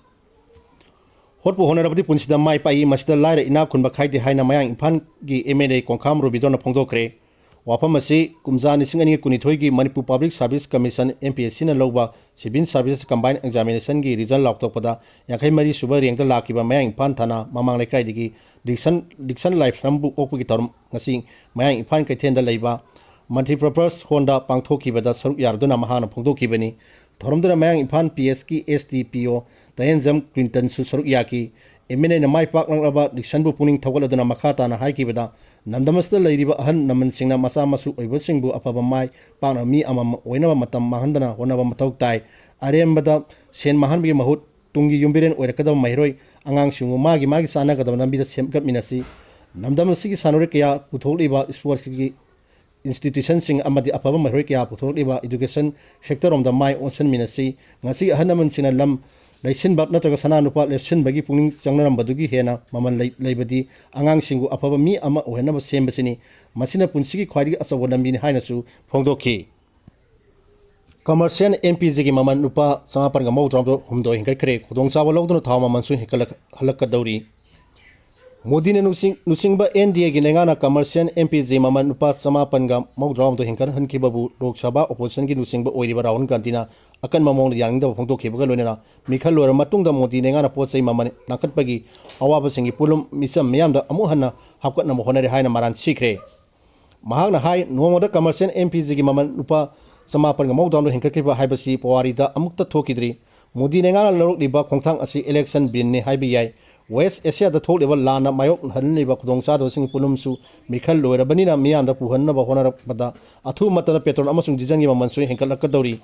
ꯍꯣꯠꯄꯨ ꯍꯣꯠꯅꯔꯕꯗꯤ ꯄꯨꯟꯁꯤꯗ ꯃꯥꯏ ꯄꯥꯛꯏ, ꯃꯁꯤꯗ ꯂꯥꯏꯔ ꯏꯅꯥꯛ ꯈꯨꯟꯕ ꯈꯥꯏꯗꯦ ꯍꯥꯏꯅ ꯃꯌꯥꯡ ꯏꯝꯐꯥꯜꯒꯤ ꯑꯦꯝ ꯑꯦꯜ ꯑꯦ ꯀꯣꯡꯈꯥꯝ ꯔꯣꯕꯤꯟꯗ꯭ꯔꯣꯅ ꯐꯣꯡꯗꯣꯛꯈ꯭ꯔꯦ꯫ ꯋꯥꯐꯝ ꯑꯁꯤ ꯀꯨꯝꯖꯥ ꯂꯤꯁꯤꯡ ꯑꯅꯤꯒ ꯀꯨꯟꯅꯤꯊꯣꯏꯒꯤ Manipur public service commission, M P S ꯁꯤꯅ ꯂꯧꯕ ꯁꯤꯚꯤꯜ ꯁꯥꯔꯚꯤꯁ ꯀꯝꯕꯥꯏꯟ ꯑꯦꯛꯖꯥꯃꯤꯅꯦꯁꯟꯒꯤ ꯔꯤꯖꯜ ꯂꯥꯎꯊꯣꯛꯄꯗ ꯌꯥꯡꯈꯩ ꯃꯔꯤ ꯁꯨꯕ ꯔꯦꯡꯗ ꯂꯥꯛꯈꯤꯕ ꯃꯌꯥꯡ ꯏꯝꯐꯥꯜ ꯊꯥꯅ ꯃꯃꯥꯡ ꯂꯩꯀꯥꯏꯗꯒꯤ ꯗꯤꯛꯁꯟ, ꯗꯤꯛꯁꯟ ꯂꯥꯏꯁ꯭ꯔꯝꯕꯨ ꯑꯣꯛꯄꯒꯤ ꯊꯧꯔꯝ ꯉꯁꯤ ꯃꯌꯥꯡ ꯏꯝꯐꯥꯜ ꯀꯩꯊꯦꯜꯗ ꯂꯩꯕ ꯃꯜꯇꯤꯄꯔꯄꯁ ꯍꯣꯜꯗ ꯄꯥꯡꯊꯣꯛꯈꯤꯕꯗ ꯁꯔꯨꯛ ꯌꯥꯔꯗꯨꯅ ꯃꯍꯥꯛꯅ ꯐꯣꯡꯗꯣꯛꯈꯤꯕꯅꯤ꯫ ꯊꯧꯔꯝꯗꯨꯗ ꯃꯌꯥꯡ ꯏꯝꯐꯥꯜ ꯄꯤ ꯑꯦꯁꯀꯤ ꯑꯦꯁ ꯗꯤ ꯄꯤ ꯑꯣ ꯇꯌꯦꯟꯖꯝ ꯀ꯭ꯂꯤꯟꯇꯟꯁꯨ ꯁꯔꯨꯛ ꯌꯥꯈꯤ꯫ ꯑꯦꯝ ꯑꯦꯜ ꯑꯦꯅ ꯃꯥꯏ ꯄꯥꯛꯂꯛꯂꯕ ꯗꯤꯛꯁꯟꯕꯨ ꯄꯨꯛꯅꯤꯡ ꯊꯧꯒꯠꯂꯗꯨꯅ ꯃꯈꯥ ꯇꯥꯅ ꯍꯥꯏꯈꯤꯕꯗ, ꯂꯝꯗꯝ ꯑꯁꯤꯗ ꯂꯩꯔꯤꯕ ꯑꯍꯜ ꯂꯃꯟꯁꯤꯡꯅ ꯃꯆꯥ ꯃꯁꯨ ꯑꯣꯏꯕꯁꯤꯡꯕꯨ ꯑꯐꯕ ꯃꯥꯏ ꯄꯥꯛꯅ ꯃꯤ ꯑꯃꯃꯝ ꯑꯣꯏꯅꯕ ꯃꯇꯝ ꯃꯥꯡꯍꯟꯗꯅ ꯍꯣꯠꯅꯕ ꯃꯊꯧ ꯇꯥꯏ꯫ ꯑꯔꯦꯝꯕꯗ ꯁꯦꯟ ꯃꯥꯡꯍꯟꯕꯒꯤ ꯃꯍꯨꯠ ꯇꯨꯡꯒꯤ ꯌꯨꯝꯕꯤꯔꯦꯟ ꯑꯣꯏꯔꯛꯀꯗꯕ ꯃꯍꯩꯔꯣꯏ ꯑꯉꯥꯡꯁꯤꯡꯕꯨ ꯃꯥꯒꯤ ꯃꯥꯒꯤ ꯆꯥꯟꯅꯒꯗꯕ ꯂꯝꯕꯤꯗ ꯁꯦꯝꯒꯠꯃꯤꯟꯅꯁꯤ꯫ ꯂꯝꯗꯝ ꯑꯁꯤꯒꯤ ꯁꯥꯟꯅꯔꯣꯏ ꯀꯌꯥ ꯄꯨꯊꯣꯛꯂꯤꯕ ꯏꯁꯄꯣꯔꯠꯁꯀꯤ ꯏꯟꯁꯇꯤꯇ꯭ꯌꯨꯁꯟꯁꯤꯡ ꯑꯃꯗꯤ ꯑꯐꯕ ꯃꯍꯩꯔꯣꯏ ꯀꯌꯥ ꯄꯨꯊꯣꯔꯛꯂꯤꯕ ꯏꯗꯨꯀꯦꯁꯟ ꯁꯦꯛꯇꯔꯔꯣꯝꯗ ꯃꯥꯏ ꯑꯣꯟꯁꯤꯟꯃꯤꯟꯅꯁꯤ꯫ ꯉꯁꯤ ꯑꯍꯜ ꯂꯃꯟꯁꯤꯡꯅ ꯂꯝ ꯂꯩꯁꯤꯟꯕ ꯅꯠꯇ꯭ꯔꯒ ꯁꯅꯥ ꯂꯨꯄꯥ ꯂꯦꯞꯁꯤꯟꯕꯒꯤ ꯄꯨꯛꯅꯤꯡ ꯆꯪꯅꯔꯝꯕꯗꯨꯒꯤ ꯍꯦꯟꯅ ꯃꯃꯜ ꯂꯩ-, ꯂꯩꯕꯗꯤ ꯑꯉꯥꯡꯁꯤꯡꯕꯨ ꯑꯐꯕ ꯃꯤ ꯑꯃ ꯑꯣꯏꯍꯟꯅꯕ ꯁꯦꯝꯕꯁꯤꯅꯤ꯫ ꯃꯁꯤꯅ ꯄꯨꯟꯁꯤꯒꯤ ꯈ꯭ꯋꯥꯏꯗꯒꯤ ꯑꯆꯧꯕ ꯂꯝꯕꯤꯅꯤ ꯍꯥꯏꯅꯁꯨ ꯐꯣꯡꯗꯣꯛꯈꯤ꯫ ꯀꯃꯔꯁꯤꯌꯦꯜ ꯑꯦꯝ ꯄꯤ ꯖꯤꯒꯤ ꯃꯃꯜ ꯂꯨꯄꯥ ꯆꯃꯥꯄꯟꯒ ꯃꯧꯗ꯭ꯔꯥ ꯍꯨꯝꯗꯣꯏ ꯍꯦꯟꯒꯠꯈ꯭ꯔꯦ꯫ ꯈꯨꯗꯣꯡꯆꯥꯕ ꯂꯧꯗꯨꯅ ꯊꯥꯎ ꯃꯃꯜꯁꯨ ꯍꯦꯟꯒꯠꯂꯛ-, ꯍꯜꯂꯛꯀꯗꯧꯔꯤ꯫ ꯃꯣꯗꯤꯅ ꯂꯨꯆꯤꯡ-, ꯂꯨꯆꯤꯡꯕ ꯑꯦꯟ ꯗꯤ ꯑꯦꯒꯤ ꯂꯩꯉꯥꯛꯅ ꯀꯃꯔꯁꯤꯌꯦꯜ ꯑꯦꯝ ꯄꯤ ꯖꯤ ꯃꯃꯜ ꯂꯨꯄꯥ ꯆꯃꯥꯄꯟꯒ ꯃꯧꯗ꯭ꯔꯥ ꯍꯨꯝꯗꯣꯏ ꯍꯦꯟꯒꯠꯍꯟꯈꯤꯕꯕꯨ ꯂꯣꯛ ꯁꯚꯥ ꯑꯣꯄꯣꯖꯤꯁꯟꯒꯤ ꯂꯨꯆꯤꯡꯕ ꯑꯣꯏꯔꯤꯕ ꯔꯥꯍꯨꯜ ꯒꯥꯟꯙꯤꯅ ꯑꯀꯟꯕ ꯃꯑꯣꯡꯗ ꯌꯥꯅꯤꯡꯗꯕ ꯐꯣꯡꯗꯣꯛꯈꯤꯕꯒ ꯂꯣꯏꯅꯅ ꯃꯤꯈꯜ ꯂꯣꯏꯔꯕ ꯃꯇꯨꯡꯗ ꯃꯣꯗꯤ ꯂꯩꯉꯥꯛꯅ ꯄꯣꯠ ꯆꯩ ꯃꯃꯜ ꯇꯥꯡꯈꯠꯄꯒꯤ ꯑꯋꯥꯕꯁꯤꯡꯒꯤ ꯄꯣꯠꯂꯨꯝ ꯃꯤꯆꯝ ꯃꯤꯌꯥꯝꯗ ꯑꯃꯨꯛ ꯍꯟꯅ ꯍꯥꯞꯀꯠꯅꯕ ꯍꯣꯠꯅꯔꯦ ꯍꯥꯏꯅ ꯃꯔꯥꯜ ꯁꯤꯈ꯭ꯔꯦ꯫ ꯃꯍꯥꯛꯅ ꯍꯥꯏ, ꯅꯣꯡꯃꯗ ꯀꯃꯔꯁꯤꯌꯦꯜ ꯑꯦꯝ ꯄꯤ ꯖꯤꯒꯤ ꯃꯃꯜ ꯂꯨꯄꯥ ꯆꯃꯥꯄꯟꯒ ꯃꯧꯗ꯭ꯔꯥ ꯍꯦꯟꯒꯠꯈꯤꯕ ꯍꯥꯏꯕꯁꯤ ꯄꯨꯋꯥꯔꯤꯗ ꯑꯃꯨꯛꯇ ꯊꯣꯛꯈꯤꯗ꯭ꯔꯤ꯫ ꯃꯣꯗꯤ ꯂꯩꯉꯥꯛꯅ ꯂꯧꯔꯛꯂꯤꯕ ꯈꯣꯡꯊꯥꯡ ꯑꯁꯤ ꯏꯂꯦꯛꯁꯟ ꯕꯤꯟꯅꯤ ꯍꯥꯏꯕ ꯌꯥꯏ꯫ ꯋꯦꯁ ꯑꯦꯁꯤꯌꯥꯗ ꯊꯣꯛꯂꯤꯕ ꯂꯥꯟꯅ ꯃꯥꯌꯣꯛꯅꯍꯜꯂꯤꯕ ꯈꯨꯗꯣꯡꯆꯥꯗꯕꯁꯤꯡꯒꯤ ꯄꯣꯠꯂꯨꯝꯁꯨ ꯃꯤꯈꯜ ꯂꯣꯏꯔꯕꯅꯤꯅ ꯃꯤꯌꯥꯝꯗ ꯄꯨꯍꯟꯅꯕ ꯍꯣꯠꯅꯔꯛꯄꯗ ꯑꯊꯨꯕ ꯃꯇꯝꯗ ꯄꯦꯇ꯭ꯔꯣꯜ ꯑꯃꯁꯨꯡ ꯗꯤꯖꯜꯒꯤ ꯃꯃꯜꯁꯨ ꯍꯦꯟꯒꯠꯂꯛꯀꯗꯧꯔꯤ꯫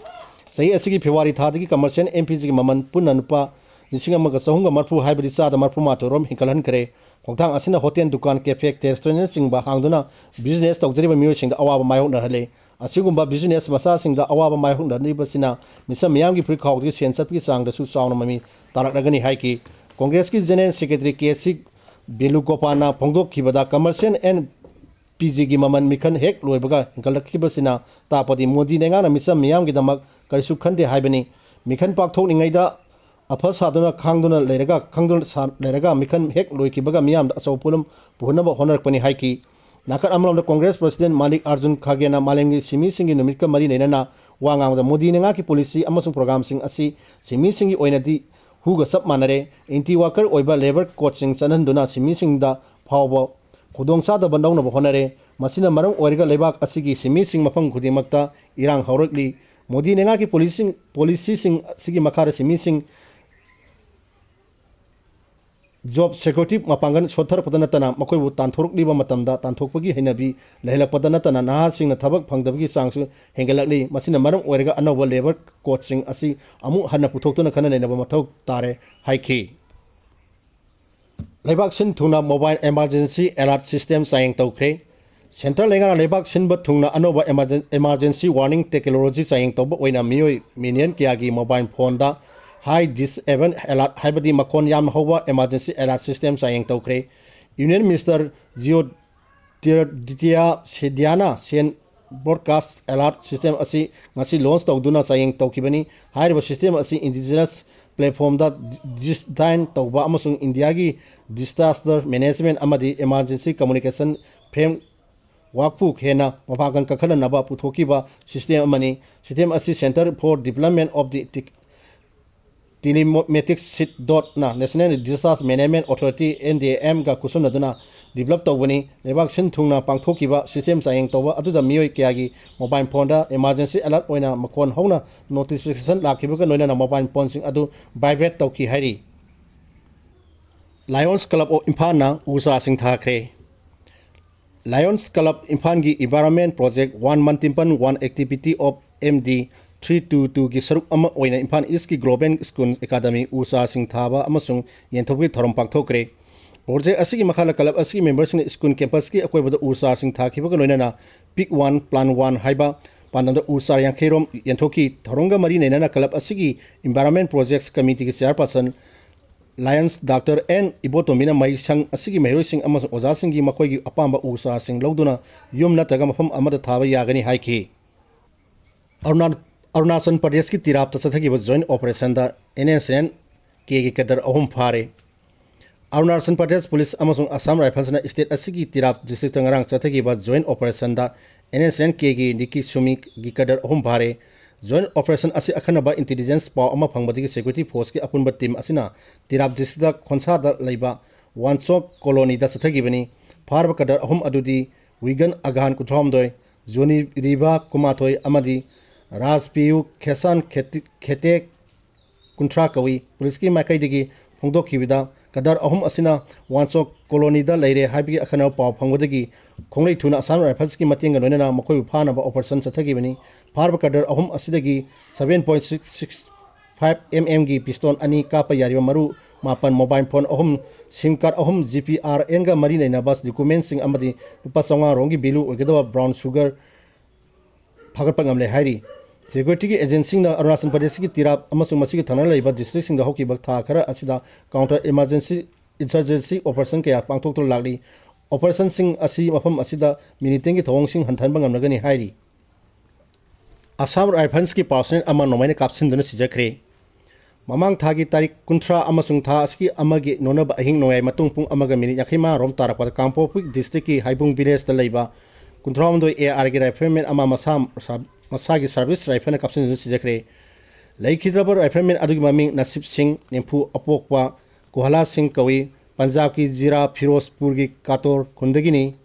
ꯆꯍꯤ ꯑꯁꯤꯒꯤ ꯐꯦꯕ꯭ꯔꯨꯋꯥꯔꯤ ꯊꯥꯗꯒꯤ ꯀꯃꯔꯁꯤꯌꯦꯜ ꯑꯦꯝ ꯄꯤ ꯖꯤꯒꯤ ꯃꯃꯜ ꯄꯨꯟꯅ ꯂꯨꯄꯥ ꯂꯤꯁꯤꯡ ꯑꯃꯒ ꯆꯍꯨꯝꯒ ꯃꯔꯤꯐꯨ ꯍꯥꯏꯕꯗꯤ ꯆꯥꯗ ꯃꯔꯤꯐꯨ ꯃꯥꯊꯣꯏ ꯔꯣꯝ ꯍꯦꯟꯒꯠꯍꯟꯈ꯭ꯔꯦ꯫ ꯈꯣꯡꯊꯥꯡ ꯑꯁꯤꯅ ꯍꯣꯇꯦꯜ, ꯗꯨꯀꯥꯟ, ꯀꯦꯐꯦ, ꯔꯦꯁꯇꯨꯔꯦꯟꯠꯅꯆꯤꯡꯕ ꯍꯥꯡꯗꯨꯅ ꯕꯤꯖꯤꯅꯦꯁ ꯇꯧꯖꯔꯤꯕ ꯃꯤꯑꯣꯏꯁꯤꯡꯗ ꯑꯋꯥꯕ ꯃꯥꯌꯣꯛꯅꯍꯜꯂꯦ꯫ ꯑꯁꯤꯒꯨꯝꯕ ꯕꯤꯖꯤꯅꯦꯁ ꯃꯆꯥꯁꯤꯡꯗ ꯑꯋꯥꯕ ꯃꯥꯌꯣꯛꯅꯔꯤꯕꯁꯤꯅ ꯃꯤꯆꯝ ꯃꯤꯌꯥꯝꯒꯤ ꯐꯨꯔꯤꯠ ꯈꯥꯎꯗꯒꯤ ꯁꯦꯟ ꯆꯠꯄꯒꯤ ꯆꯥꯡꯗꯁꯨ ꯆꯥꯎꯅ ꯃꯃꯤ ꯇꯥꯔꯛꯂꯒꯅꯤ ꯍꯥꯏꯈꯤ꯫ ꯀꯣꯡꯒ꯭ꯔꯦꯁꯀꯤ general secretary K C ꯕꯦꯅꯨꯒꯣꯄꯥꯜꯅ ꯐꯣꯡꯗꯣꯛꯈꯤꯕꯗ, commercial N P ꯖꯤꯒꯤ ꯃꯃꯜ ꯃꯤꯈꯜ ꯍꯦꯛ ꯂꯣꯏꯕꯒ ꯍꯦꯟꯒꯠꯂꯛꯈꯤꯕꯁꯤꯅ ꯇꯥꯛꯄꯗꯤ ꯃꯣꯗꯤ ꯂꯩꯉꯥꯛꯅ ꯃꯤꯆꯝ ꯃꯤꯌꯥꯝꯒꯤꯗꯃꯛ ꯀꯔꯤꯁꯨ ꯈꯟꯗꯦ ꯍꯥꯏꯕꯅꯤ꯫ ꯃꯤꯈꯜ ꯄꯥꯛꯊꯣꯛꯂꯤꯉꯩꯗ ꯑꯐ ꯁꯥꯗꯨꯅ ꯈꯥꯡꯗꯨꯅ ꯂꯩꯔꯒ, ꯈꯥꯡꯗꯨꯅ ꯁꯥ-, ꯂꯩꯔꯒ ꯃꯤꯈꯜ ꯍꯦꯛ ꯂꯣꯏꯈꯤꯕꯒ ꯃꯤꯌꯥꯝꯗ ꯑꯆꯧꯕ ꯄꯣꯠꯂꯨꯝ ꯄꯨꯍꯟꯅꯕ ꯍꯣꯠꯅꯔꯛꯄꯅꯤ ꯍꯥꯏꯈꯤ꯫ ꯅꯥꯀꯟ ꯑꯃꯔꯣꯝꯗ ꯀꯣꯡꯒ꯭ꯔꯦꯁ ꯄ꯭ꯔꯁꯤꯗꯦꯟ ꯃꯥꯅꯤꯛ ꯑꯥꯔꯖꯨꯟ ꯈꯥꯒꯦꯅ ꯃꯥꯂꯦꯝꯒꯤ ꯁꯤꯟꯃꯤꯁꯤꯡꯒꯤ ꯅꯨꯃꯤꯠꯀ ꯃꯔꯤ ꯂꯩꯅꯅ ꯋꯥ ꯉꯥꯡꯕꯗ ꯃꯣꯗꯤ ꯂꯩꯉꯥꯛꯀꯤ ꯄꯣꯂꯤꯁꯤ ꯑꯃꯁꯨꯡ ꯄ꯭ꯔꯣꯒ꯭ꯔꯥꯝꯁꯤꯡ ꯑꯁꯤ ꯁꯤꯟꯃꯤꯁꯤꯡꯒꯤ ꯑꯣꯏꯅꯗꯤ ꯍꯨꯒ ꯆꯞ ꯃꯥꯟꯅꯔꯦ꯫ ꯑꯦꯟꯇꯤ ꯋꯥꯔꯀꯔ ꯑꯣꯏꯕ ꯂꯦꯕꯔ ꯀꯣꯗꯁꯤꯡ ꯆꯠꯍꯟꯗꯨꯅ ꯁꯤꯟꯃꯤꯁꯤꯡꯗ ꯐꯥꯎꯕ ꯈꯨꯗꯣꯡꯆꯥꯗꯕ ꯂꯧꯅꯕ ꯍꯣꯠꯅꯔꯦ꯫ ꯃꯁꯤꯅ ꯃꯔꯝ ꯑꯣꯏꯔꯒ ꯂꯩꯕꯥꯛ ꯑꯁꯤꯒꯤ ꯁꯤꯟꯃꯤꯁꯤꯡ ꯃꯐꯝ ꯈꯨꯗꯤꯡꯃꯛꯇ ꯏꯔꯥꯡ ꯍꯧꯔꯛꯂꯤ꯫ ꯃꯣꯗꯤ ꯂꯩꯉꯥꯛꯀꯤ ꯄꯣꯂꯤꯁꯤꯁꯤꯡ ꯑꯁꯤꯒꯤ ꯃꯈꯥꯗ ꯁꯤꯟꯃꯤꯁꯤꯡ ꯖꯣꯕ ꯁꯦꯀ꯭ꯌꯨꯔꯤꯇꯤ ꯃꯄꯥꯡꯒꯜ ꯁꯣꯠꯊꯔꯛꯄꯗ ꯅꯠꯇꯅ ꯃꯈꯣꯏꯕꯨ ꯇꯥꯟꯊꯣꯔꯛꯂꯤꯕ ꯃꯇꯝꯗ ꯇꯥꯟꯊꯣꯛꯄꯒꯤ ꯍꯩꯅꯕꯤ ꯂꯩꯍꯜꯂꯛꯄꯗ ꯅꯠꯇꯅ ꯅꯍꯥꯁꯤꯡꯅ ꯊꯕꯛ ꯐꯪꯗꯕꯒꯤ ꯆꯥꯡꯁꯨ ꯍꯦꯟꯒꯠꯂꯛꯂꯤ꯫ ꯃꯁꯤꯅ ꯃꯔꯝ ꯑꯣꯏꯔꯒ ꯑꯅꯧꯕ ꯂꯦꯕꯔ ꯀꯣꯗꯁꯤꯡ ꯑꯁꯤ ꯑꯃꯨꯛ ꯍꯟꯅ ꯄꯨꯊꯣꯛꯇꯨꯅ ꯈꯟꯅ ꯅꯩꯅꯕ ꯃꯊꯧ ꯇꯥꯔꯦ ꯍꯥꯏꯈꯤ꯫ ꯂꯩꯕꯥꯛ ꯁꯤꯟ ꯊꯨꯡꯅ ꯃꯣꯕꯥꯏꯜ ꯏꯃꯥꯔꯖꯦꯟꯁꯤ ꯑꯦꯂꯥꯔꯠ ꯁꯤꯁꯇꯦꯝ ꯆꯥꯡꯌꯦꯡ ꯇꯧꯈ꯭ꯔꯦ꯫ ꯁꯦꯟꯇ꯭ꯔꯦꯜ ꯂꯩꯉꯥꯛꯅ ꯂꯩꯕꯥꯛ ꯁꯤꯟꯕ ꯊꯨꯡꯅ ꯑꯅꯧꯕ ꯏꯃꯥꯔꯖꯦꯟ-, ꯏꯃꯥꯔꯖꯦꯟꯁꯤ ꯋꯥꯔꯅꯤꯡ ꯇꯦꯛꯅꯣꯂꯣꯖꯤ ꯆꯥꯡꯌꯦꯡ ꯇꯧꯕ ꯑꯣꯏꯅ ꯃꯤꯑꯣꯏ ꯃꯤꯂꯤꯌꯟ ꯀꯌꯥꯒꯤ ꯃꯣꯕꯥꯏꯜ ꯐꯣꯟꯗ ꯍꯥꯏ ꯗꯤꯁꯑꯦꯕꯜ ꯑꯦꯂꯥꯔꯠ ꯍꯥꯏꯕꯗꯤ ꯃꯈꯣꯟ ꯌꯥꯝꯅ ꯍꯧꯕ ꯏꯃꯥꯔꯖꯦꯟꯁꯤ ꯑꯦꯂꯥꯔꯠ ꯁꯤꯁꯇꯦꯝ ꯆꯥꯡꯌꯦꯡ ꯇꯧꯈ꯭ꯔꯦ꯫ ꯌꯨꯅꯤꯌꯟ ꯃꯤꯅꯤꯁꯇꯔ ꯖꯤꯑꯣ ꯇꯤꯔꯗꯤꯇꯤꯌꯥ ꯁꯤꯗꯤꯌꯥꯅ ꯁꯦꯟ ꯕ꯭ꯔꯣꯗꯀꯥꯁ ꯑꯦꯂꯥꯔꯠ ꯁꯤꯁꯇꯦꯝ ꯑꯁꯤ ꯉꯁꯤ ꯂꯣꯟꯆ ꯇꯧꯗꯨꯅ ꯆꯥꯡꯌꯦꯡ ꯇꯧꯈꯤꯕꯅꯤ꯫ ꯍꯥꯏꯔꯤꯕ ꯁꯤꯁꯇꯦꯝ ꯑꯁꯤ ꯏꯟꯗꯤꯖꯤꯅꯁ ꯄ꯭ꯂꯦꯠꯐꯣꯝꯗ ꯗꯤꯖꯥꯏꯟ ꯇꯧꯕ ꯑꯃꯁꯨꯡ ꯏꯟꯗꯤꯌꯥꯒꯤ ꯗꯤꯁꯥꯁꯇꯔ ꯃꯦꯅꯦꯖꯃꯦꯟ ꯑꯃꯗꯤ ꯏꯃꯥꯔꯖꯦꯟꯁꯤ ꯀꯝꯃ꯭ꯌꯨꯅꯤꯀꯦꯁꯟ ꯐ꯭ꯔꯦꯝꯋꯥꯔꯛꯄꯨ ꯍꯦꯟꯅ ꯃꯄꯥꯡꯒꯜ ꯀꯟꯈꯠꯍꯟꯅꯕ ꯄꯨꯊꯣꯛꯈꯤꯕ ꯁꯤꯁꯇꯦꯝ ꯑꯃꯅꯤ꯫ ꯁꯤꯁꯇꯦꯝ ꯑꯁꯤ Centre for Development of the Telematics C ꯗꯣꯠꯅ National Disaster Management Authority, N D A ꯑꯦꯝꯒ ꯈꯨꯠꯁꯝꯅꯗꯨꯅ ꯗꯤꯕꯦꯂꯞ ꯇꯧꯕꯅꯤ꯫ ꯂꯩꯕꯥꯛ ꯁꯤꯟ ꯊꯨꯡꯅ ꯄꯥꯡꯊꯣꯛꯈꯤꯕ ꯁꯤꯁꯇꯦꯝ ꯆꯥꯡꯌꯦꯡ ꯇꯧꯕ ꯑꯗꯨꯗ ꯃꯤꯑꯣꯏ ꯀꯌꯥꯒꯤ ꯃꯣꯕꯥꯏꯜ ꯐꯣꯟꯗ ꯏꯃꯥꯔꯖꯦꯟꯁꯤ ꯑꯦꯂꯔꯠ ꯑꯣꯏꯅ ꯃꯈꯣꯟ ꯍꯧꯅ ꯅꯣꯇꯤꯐꯤꯀꯦꯁꯟ ꯂꯥꯛꯈꯤꯕꯒ ꯂꯣꯏꯅꯅ ꯃꯣꯕꯥꯏꯜ ꯐꯣꯟꯁꯤꯡ ꯑꯗꯨ ꯚꯥꯏꯕ꯭ꯔꯦꯠ ꯇꯧꯈꯤ ꯍꯥꯏꯔꯤ꯫ ꯂꯥꯌꯣꯟꯁ ꯀ꯭ꯂꯕ ꯑꯣꯐ ꯏꯝꯐꯥꯜꯅ ꯎ ꯆꯥꯁꯤꯡ ꯊꯥꯈ꯭ꯔꯦ꯫ ꯂꯥꯌꯣꯟꯁ ꯀ꯭ꯂꯕ ꯏꯝꯐꯥꯜꯒꯤ Environment Project One Multiple One Activity of M D three two twoꯒꯤ ꯁꯔꯨꯛ ꯑꯃ ꯑꯣꯏꯅ ꯏꯝꯐꯥꯜ ꯏꯁꯀꯤ ꯒ꯭ꯂꯣꯕꯦꯜ ꯁ꯭ꯀꯨꯜ ꯑꯦꯀꯥꯗꯃꯤ ꯎ ꯆꯥꯁꯤꯡ ꯊꯥꯕ ꯑꯃꯁꯨꯡ ꯌꯦꯟꯊꯣꯛꯄꯒꯤ ꯊꯧꯔꯝ ꯄꯥꯡꯊꯣꯛꯈ꯭ꯔꯦ꯫ ꯄ꯭ꯔꯣꯖꯦꯛ ꯑꯁꯤꯒꯤ ꯃꯈꯥꯗ ꯀ꯭ꯂꯕ ꯑꯁꯤꯒꯤ ꯃꯦꯝꯕꯔꯁꯤꯡꯅ ꯁ꯭ꯀꯨꯜ ꯀꯦꯝꯄꯁꯀꯤ ꯑꯀꯣꯏꯕꯗ ꯎ ꯆꯥꯁꯤꯡ ꯊꯥꯈꯤꯕꯒ ꯂꯣꯏꯅꯅ Pick One Plant One ꯍꯥꯏꯕ ꯄꯥꯟꯗꯝꯗ ꯎ ꯆꯥꯔ ꯌꯥꯡꯈꯩ ꯔꯣꯝ ꯌꯦꯟꯊꯣꯛꯈꯤ꯫ ꯊꯧꯔꯝꯒ ꯃꯔꯤ ꯂꯩꯅꯅ ꯀ꯭ꯂꯕ ꯑꯁꯤꯒꯤ Environment Projects Committeeꯒꯤ ꯆꯦꯌꯔꯄꯥꯔꯁꯟ ꯂꯥꯌꯟꯁ ꯗꯥꯛꯇꯔ ꯑꯦꯟ ꯏꯕꯣꯇꯣꯝꯕꯤꯅ ꯃꯍꯩꯁꯪ ꯑꯁꯤꯒꯤ ꯃꯍꯩꯔꯣꯏꯁꯤꯡ ꯑꯃꯁꯨꯡ ꯑꯣꯖꯥꯁꯤꯡꯒꯤ ꯃꯈꯣꯏꯒꯤ ꯑꯄꯥꯝꯕ ꯎ ꯆꯥꯁꯤꯡ ꯂꯧꯗꯨꯅ ꯌꯨꯝ ꯅꯠꯇ꯭ꯔꯒ ꯃꯐꯝ ꯑꯃꯗ ꯊꯥꯕ ꯌꯥꯒꯅꯤ ꯍꯥꯏꯈꯤ꯫ ꯑꯔꯨꯅꯥ-, ꯑꯔꯨꯅꯥꯆꯜ ꯄ꯭ꯔꯗꯦꯁꯀꯤ ꯇꯤꯔꯥꯞꯇ ꯆꯠꯊꯈꯤꯕ ꯖꯣꯏꯟ ꯑꯣꯄꯔꯦꯁꯟꯗ ꯑꯦꯟ ꯑꯦꯁ ꯑꯦꯟ ꯀꯦꯒꯤ ꯀꯦꯗꯔ ꯑꯍꯨꯝ ꯐꯥꯔꯦ꯫ ꯑꯔꯨꯅꯥꯆꯜ ꯄ꯭ꯔꯗꯦꯁ ꯄꯨꯂꯤꯁ ꯑꯃꯁꯨꯡ ꯑꯁꯥꯝ ꯔꯥꯏꯐꯜꯁꯅ ꯁ꯭ꯇꯦꯠ ꯑꯁꯤꯒꯤ ꯇꯤꯔꯥꯞ ꯗꯤꯁꯇ꯭ꯔꯤꯛꯇ ꯉꯔꯥꯡ ꯆꯠꯊꯈꯤꯕ ꯖꯣꯏꯟꯠ ꯑꯣꯄꯔꯦꯁꯟꯗ ꯑꯦꯟ ꯑꯦꯁ ꯑꯦꯟ ꯀꯦꯒꯤ ꯅꯤꯀꯤ ꯁꯨꯃꯤꯒꯤ ꯀꯗꯔ ꯑꯍꯨꯝ ꯐꯥꯔꯦ꯫ ꯖꯣꯏꯟꯠ ꯑꯣꯄꯔꯦꯁꯟ ꯑꯁꯤ ꯑꯈꯟꯅꯕ ꯏꯟꯇꯤꯂꯤꯖꯦꯟꯁ ꯄꯥꯎ ꯑꯃ ꯐꯪꯕꯗꯒꯤ ꯁꯦꯀ꯭ꯌꯨꯔꯤꯇꯤ ꯐꯣꯔꯁꯀꯤ ꯑꯄꯨꯟꯕ ꯇꯤꯝ ꯑꯁꯤꯅ ꯇꯤꯔꯥꯞ ꯗꯤꯁꯇ꯭ꯔꯤꯛꯇ ꯈꯣꯟꯁꯥꯗ ꯂꯩꯕ ꯋꯥꯟꯆꯣꯛ ꯀꯣꯂꯣꯅꯤꯗ ꯆꯠꯊꯈꯤꯕꯅꯤ꯫ ꯐꯥꯔꯕ ꯀꯗꯔ ꯑꯍꯨꯝ ꯑꯗꯨꯗꯤ ꯋꯤꯒꯟ ꯑꯒꯥꯟ ꯀꯨꯟꯊ꯭ꯔꯥꯍꯨꯝꯗꯣꯏ, ꯖꯣꯅꯤ ꯔꯤꯕꯥ ꯀꯨꯟꯃꯥꯊꯣꯏ ꯑꯃꯗꯤ ꯔꯥꯖ ꯄꯤꯌꯨ ꯈꯦꯁꯥꯟ ꯈꯦꯇꯦ ꯀꯨꯟꯊ꯭ꯔꯥ ꯀꯧꯏ꯫ ꯄꯨꯂꯤꯁꯀꯤ ꯃꯥꯏꯀꯩꯗꯒꯤ ꯐꯣꯡꯗꯣꯛꯈꯤꯕꯗ ꯀꯗꯔ ꯑꯍꯨꯝ ꯑꯁꯤꯅ ꯋꯥꯟꯆꯣꯛ ꯀꯣꯂꯣꯅꯤꯗ ꯂꯩꯔꯦ ꯍꯥꯏꯕꯒꯤ ꯑꯈꯟꯅꯕ ꯄꯥꯎ ꯐꯪꯕꯗꯒꯤ ꯈꯣꯡꯂꯩ ꯊꯨꯅ ꯑꯁꯥꯝ ꯔꯥꯏꯐꯜꯁꯀꯤ ꯃꯇꯦꯡꯒ ꯂꯣꯏꯅꯅ ꯃꯈꯣꯏꯕꯨ ꯐꯥꯅꯕ ꯑꯣꯄꯔꯦꯁꯟ ꯆꯠꯊꯈꯤꯕꯅꯤ꯫ ꯐꯥꯔꯕ ꯀꯗꯔ ꯑꯍꯨꯝ ꯑꯁꯤꯗꯒꯤ seven point six six five mm ꯒꯤ ꯄꯤꯁꯇꯣꯜ ꯑꯅꯤ, ꯀꯥꯞꯄ ꯌꯥꯔꯤꯕ ꯃꯔꯨ ꯃꯥꯄꯟ, ꯃꯣꯕꯥꯏꯜ ꯐꯣꯟ ꯑꯍꯨꯝ, ꯁꯤꯝ ꯀꯥꯔꯗ ꯑꯍꯨꯝ, ꯖꯤ ꯄꯤ ꯑꯥꯔ ꯑꯦꯟꯒ ꯃꯔꯤ ꯂꯩꯅꯕ ꯗꯣꯀꯨꯃꯦꯟꯁꯤꯡ ꯑꯃꯗꯤ ꯂꯨꯄꯥ ꯆꯥꯝꯃꯉꯥ ꯔꯣꯝꯒꯤ ꯚꯦꯂꯨ ꯑꯣꯏꯒꯗꯕ ꯕ꯭ꯔꯥꯎꯟ ꯁꯨꯒꯔ ꯐꯥꯒꯠꯄ ꯉꯝꯂꯦ ꯍꯥꯏꯔꯤ꯫ ꯁꯦꯀ꯭ꯌꯨꯔꯤꯇꯤꯒꯤ ꯑꯦꯖꯦꯟꯁꯤꯁꯤꯡꯅ ꯑꯔꯨꯅꯥꯆꯜ ꯄ꯭ꯔꯗꯦꯁꯀꯤ ꯇꯤꯔꯥꯞ ꯑꯃꯁꯨꯡ ꯃꯁꯤꯒꯤ ꯊꯪꯅꯅ ꯂꯩꯕ ꯗꯤꯁꯇ꯭ꯔꯤꯛꯁꯤꯡꯗ ꯍꯧꯈꯤꯕ ꯊꯥ ꯈꯔ ꯑꯁꯤꯗ ꯀꯥꯎꯟꯇꯔ ꯏꯃꯥꯔꯖꯦꯟꯁꯤ ꯏꯟꯁꯔꯖꯦꯟꯁꯤ ꯑꯣꯄꯔꯦꯁꯟ ꯀꯌꯥ ꯄꯥꯡꯊꯣꯛꯇꯨꯅ ꯂꯥꯛꯂꯤ꯫ ꯑꯣꯄꯔꯦꯁꯟꯁꯤꯡ ꯑꯁꯤ ꯃꯐꯝ ꯑꯁꯤꯗ ꯃꯤꯂꯤꯇꯦꯟꯒꯤ ꯊꯧꯑꯣꯡꯁꯤꯡ ꯍꯟꯊꯍꯟꯕ ꯉꯝꯂꯒꯅꯤ ꯍꯥꯏꯔꯤ꯫ ꯑꯁꯥꯝ ꯔꯥꯏꯐꯜꯁꯀꯤ ꯄꯥꯔꯁꯅꯦꯜ ꯑꯃ ꯅꯣꯡꯃꯩꯅ ꯀꯥꯞꯁꯤꯟꯗꯨꯅ ꯁꯤꯖꯈ꯭ꯔꯦ꯫ ꯃꯃꯥꯡ ꯊꯥꯒꯤ ꯇꯥꯔꯤꯛ ꯀꯨꯟꯊ꯭ꯔꯥ ꯑꯃꯁꯨꯡ ꯊꯥ ꯑꯁꯤꯒꯤ ꯑꯃꯒꯤ ꯅꯣꯡꯅꯕ ꯑꯍꯤꯡ ꯅꯣꯡꯌꯥꯏ ꯃꯇꯨꯡ ꯄꯨꯡ ꯑꯃꯒ ꯃꯤꯅꯤꯠ ꯌꯥꯡꯈꯩ ꯃꯉꯥ ꯔꯣꯝ ꯇꯥꯔꯛꯄꯗ ꯀꯥꯡꯄꯣꯛꯄꯤ ꯗꯤꯁꯇ꯭ꯔꯤꯛꯀꯤ ꯍꯥꯏꯕꯨꯡ ꯚꯤꯂꯦꯖꯇ ꯂꯩꯕ ꯀꯨꯟꯊ꯭ꯔꯥꯍꯨꯝꯗꯣꯏ ꯑꯦ ꯑꯥꯔꯒꯤ ꯔꯥꯏꯐꯜꯃꯦꯟ ꯑꯃ ꯃꯁꯥ, ꯃꯁꯥꯒꯤ ꯁꯥꯔꯚꯤꯁ ꯔꯥꯏꯐꯜꯅ ꯀꯥꯞꯁꯤꯟꯗꯨꯅ ꯁꯤꯖꯈ꯭ꯔꯦ꯫ ꯂꯩꯈꯤꯗ꯭ꯔꯕ ꯔꯥꯏꯐꯜꯃꯦꯟ ꯑꯗꯨꯒꯤ ꯃꯃꯤꯡ ꯅꯁꯤꯕ ꯁꯤꯡ, ꯅꯤꯝꯐꯨ ꯑꯄꯣꯛꯄ, ꯀꯣꯍꯂꯥ ꯁꯤꯡ ꯀꯧꯏ꯫ ꯄꯟꯖꯥꯕꯀꯤ ꯖꯤꯔꯥ ꯐꯤꯔꯣꯖꯄꯨꯔꯒꯤ ꯀꯥꯇꯣꯔ ꯈꯨꯟꯗꯒꯤꯅꯤ꯫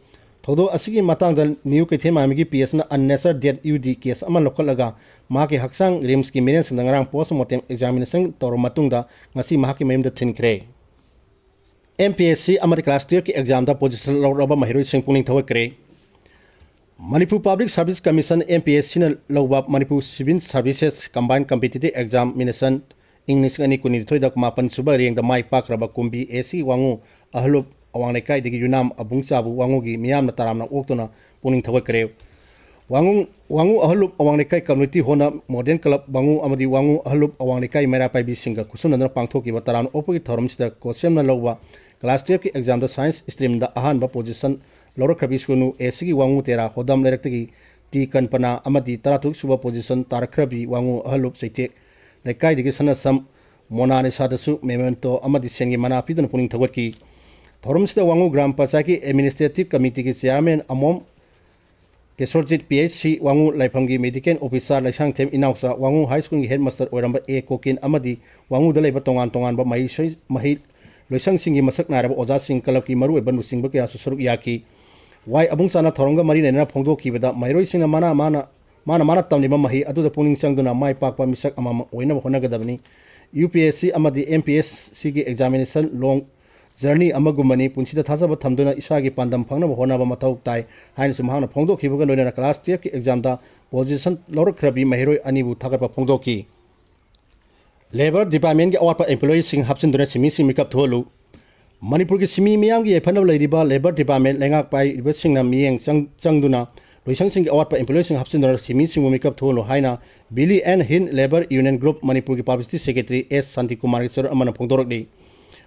ꯊꯧꯗꯣꯛ ꯑꯁꯤꯒꯤ ꯃꯇꯥꯡꯗ ꯅ꯭ꯌꯨ ꯀꯩꯊꯦꯜꯃꯥꯟꯕꯤꯒꯤ ꯄꯤ ꯑꯦꯁꯅ ꯑꯟꯅꯦꯆꯔ ꯗꯦꯠ ꯌꯨ ꯗꯤ ꯀꯦꯁ ꯑꯃ ꯂꯧꯈꯠꯂꯒ ꯃꯍꯥꯛꯀꯤ ꯍꯛꯆꯥꯡ ꯔꯤꯝꯁꯀꯤ ꯃꯤꯔꯦꯟꯁꯤꯡꯗ ꯉꯔꯥꯡ ꯄꯣꯁꯃꯣꯔꯇꯦꯝ ꯑꯦꯛꯖꯥꯃꯤꯅꯦꯁꯟ ꯇꯧꯔꯕ ꯃꯇꯨꯡꯗ ꯉꯁꯤ ꯃꯍꯥꯛꯀꯤ ꯃꯌꯨꯝꯗ ꯊꯤꯟꯈ꯭ꯔꯦ꯫ ꯑꯦꯝ ꯄꯤ ꯑꯦꯁ ꯁꯤ ꯑꯃꯗꯤ ꯀ꯭ꯂꯥꯁ ꯇꯨꯌꯦꯜꯐꯀꯤ ꯑꯦꯛꯖꯥꯝꯗ ꯄꯣꯖꯤꯁꯟ ꯂꯧꯔꯛꯂꯕ ꯃꯍꯩꯔꯣꯏꯁꯤꯡ ꯄꯨꯛꯅꯤꯡ ꯊꯧꯒꯠꯈ꯭ꯔꯦ꯫ Manipur public service commission, M P S ꯁꯤꯅ ꯂꯧꯕ Manipur civil services combine competitive examination ꯏꯪ ꯂꯤꯁꯤꯡ ꯑꯅꯤ ꯀꯨꯟꯅꯤꯊꯣꯏꯗ ꯃꯥꯄꯟ ꯁꯨꯕ ꯔꯦꯡꯗ ꯃꯥꯏ ꯄꯥꯛꯈ꯭ꯔꯕ ꯀꯨꯝꯕꯤ ꯑꯦ ꯁꯤ ꯋꯥꯉꯨ ꯑꯍꯜꯂꯨꯞ ꯑꯋꯥꯡ ꯂꯩꯀꯥꯏꯗꯒꯤ ꯌꯨꯅꯥꯝ ꯑꯕꯨꯡꯆꯥꯕꯨ ꯋꯥꯉꯨꯒꯤ ꯃꯤꯌꯥꯝꯅ ꯇꯔꯥꯝꯅ ꯑꯣꯛꯇꯨꯅ ꯄꯨꯛꯅꯤꯡ ꯊꯧꯒꯠꯈ꯭ꯔꯦ꯫ ꯋꯥꯉꯨ, ꯋꯥꯉꯨ ꯑꯍꯜꯂꯨꯞ ꯑꯋꯥꯡ ꯂꯩꯀꯥꯏ ꯀꯝꯃ꯭ꯌꯨꯅꯤꯇꯤ ꯍꯣꯜꯅ ꯃꯣꯗꯦꯜ ꯀ꯭ꯂꯕ ꯋꯥꯉꯨ ꯑꯃꯗꯤ ꯋꯥꯉꯨ ꯑꯍꯜꯂꯨꯞ ꯑꯋꯥꯡ ꯂꯩꯀꯥꯏ ꯃꯩꯔꯥ ꯄꯥꯏꯕꯤꯁꯤꯡꯒ ꯈꯨꯠꯁꯝꯅꯗꯨꯅ ꯄꯥꯡꯊꯣꯛꯈꯤꯕ ꯇꯔꯥꯝꯅ ꯑꯣꯛꯄꯒꯤ ꯊꯧꯔꯝꯁꯤꯗ ꯀꯣꯁꯦꯝꯅ ꯂꯧꯕ ꯀ꯭ꯂꯥꯁ ꯇꯨꯌꯦꯜꯐꯀꯤ ꯑꯦꯛꯖꯥꯝꯗ ꯁꯥꯏꯟꯁ ꯁ꯭ꯇ꯭ꯔꯤꯝꯗ ꯑꯍꯥꯟꯕ ꯄꯣꯖꯤꯁꯟ ꯂꯧꯔꯛꯈ꯭ꯔꯕꯤ ꯁꯣꯅꯨ ꯑꯦ ꯁꯤꯒꯤ ꯋꯥꯉꯨ ꯇꯦꯔꯥ ꯍꯣꯗꯥꯝ ꯂꯩꯔꯛꯇꯒꯤ ꯇꯤ ꯀꯟꯄꯅꯥ ꯑꯃꯗꯤ ꯇꯔꯥꯇꯔꯨꯛ ꯁꯨꯕ ꯄꯣꯖꯤꯁꯟ ꯇꯥꯔꯛꯈ꯭ꯔꯕꯤ ꯋꯥꯉꯨ ꯑꯍꯜꯂꯨꯞ ꯆꯩꯇꯦꯛ ꯂꯩꯀꯥꯏꯗꯒꯤ ꯁꯅꯥꯁꯝ ꯃꯣꯅꯥ ꯂꯤꯁꯥꯗꯁꯨ memento ꯑꯃꯗꯤ ꯁꯦꯟꯒꯤ ꯃꯅꯥ ꯄꯤꯗꯨꯅ ꯄꯨꯛꯅꯤꯡ ꯊꯧꯒꯠꯈꯤ꯫ ꯊꯧꯔꯝꯁꯤꯗ ꯋꯥꯉꯨ ꯒ꯭ꯔꯥꯝ ꯄꯟꯆꯥꯌꯠꯀꯤ administrative committeeꯒꯤ chairman Amom Kesorjit, P H C Wangoo ꯂꯩꯐꯝꯒꯤ medical officer Leishangthem Inaocha, Wangoo High Schoolꯒꯤ headmaster ꯑꯣꯏꯔꯝꯕ ꯑꯦ ꯀꯣꯀꯤꯟ ꯑꯃꯗꯤ ꯋꯥꯉꯨꯗ ꯂꯩꯕ ꯇꯣꯉꯥꯟ ꯇꯣꯉꯥꯟꯕ ꯃꯍꯩꯁꯣꯏ-, ꯃꯍꯩ ꯂꯣꯏꯁꯪꯁꯤꯡꯒꯤ ꯃꯁꯛ ꯅꯥꯏꯔꯕ ꯑꯣꯖꯥꯁꯤꯡ, clubꯀꯤ ꯃꯔꯨꯑꯣꯏꯕ ꯂꯨꯆꯤꯡꯕ ꯀꯌꯥꯁꯨ ꯁꯔꯨꯛ ꯌꯥꯈꯤ꯫ ꯋꯥꯏ ꯑꯕꯨꯡꯆꯥꯅ ꯊꯧꯔꯝꯒ ꯃꯔꯤ ꯂꯩꯅꯅ ꯐꯣꯡꯗꯣꯛꯈꯤꯕꯗ, ꯃꯍꯩꯔꯣꯏꯁꯤꯡꯅ ꯃꯥꯅ ꯃꯥꯅ, ꯃꯥꯅ ꯃꯥꯅ ꯇꯝꯂꯤꯕ ꯃꯍꯩ ꯑꯗꯨꯗ ꯄꯨꯛꯅꯤꯡ ꯆꯪꯗꯨꯅ ꯃꯥꯏ ꯄꯥꯛꯄ ꯃꯤꯁꯛ ꯑꯃꯃꯝ ꯑꯣꯏꯅꯕ ꯍꯣꯠꯅꯒꯗꯕꯅꯤ꯫ U P S C ꯑꯃꯗꯤ M P S Cꯒꯤ examination long journey ꯑꯃꯒꯨꯝꯕꯅꯤ꯫ ꯄꯨꯟꯁꯤꯗ ꯊꯥꯖꯕ ꯊꯝꯗꯨꯅ ꯏꯁꯥꯒꯤ ꯄꯥꯟꯗꯝ ꯐꯪꯅꯕ ꯍꯣꯠꯅꯕ ꯃꯊꯧ ꯇꯥꯏ ꯍꯥꯏꯅꯁꯨ ꯃꯍꯥꯛꯅ ꯐꯣꯡꯗꯣꯛꯈꯤꯕꯒ ꯂꯣꯏꯅꯅ class twelveꯀꯤ examꯗ position ꯂꯧꯔꯛꯈ꯭ꯔꯕꯤ ꯃꯍꯩꯔꯣꯏ ꯑꯅꯤꯕꯨ ꯊꯥꯒꯠꯄ ꯐꯣꯡꯗꯣꯛꯈꯤ꯫ Labour Departmentꯀꯤ ꯑꯋꯥꯠꯄ employeeꯁꯤꯡ ꯍꯥꯞꯆꯤꯟꯗꯨꯅ ꯁꯤꯟꯃꯤꯁꯤꯡ ꯃꯤꯀꯞ ꯊꯣꯛꯍꯜꯂꯨ꯫ ꯃꯅꯤꯄꯨꯔꯒꯤ ꯁꯤꯟꯃꯤ ꯃꯤꯌꯥꯝꯒꯤ ꯌꯥꯏꯐꯅꯕ ꯂꯩꯔꯤꯕ Labour Department ꯂꯩꯉꯥꯛ ꯄꯥꯏꯔꯤꯕꯁꯤꯡꯅ ꯃꯤꯠꯌꯦꯡ ꯆꯪ-, ꯆꯪꯗꯨꯅ ꯂꯣꯏꯁꯪꯁꯤꯡꯒꯤ ꯑꯋꯥꯠꯄ employeeꯁꯤꯡ ꯍꯥꯞꯆꯤꯟꯗꯨꯅ ꯁꯤꯟꯃꯤꯁꯤꯡꯕꯨ ꯃꯤꯀꯞ ꯊꯣꯛꯍꯜꯂꯨ ꯍꯥꯏꯅ Billy and Hind Labour Union Group ꯃꯅꯤꯄꯨꯔꯒꯤ publicity secretary S ꯁꯥꯟꯇꯤꯀꯨꯃꯥꯔꯒꯤ ꯆꯔꯣꯟ ꯑꯃꯅ ꯐꯣꯡꯗꯣꯔꯛꯂꯤ꯫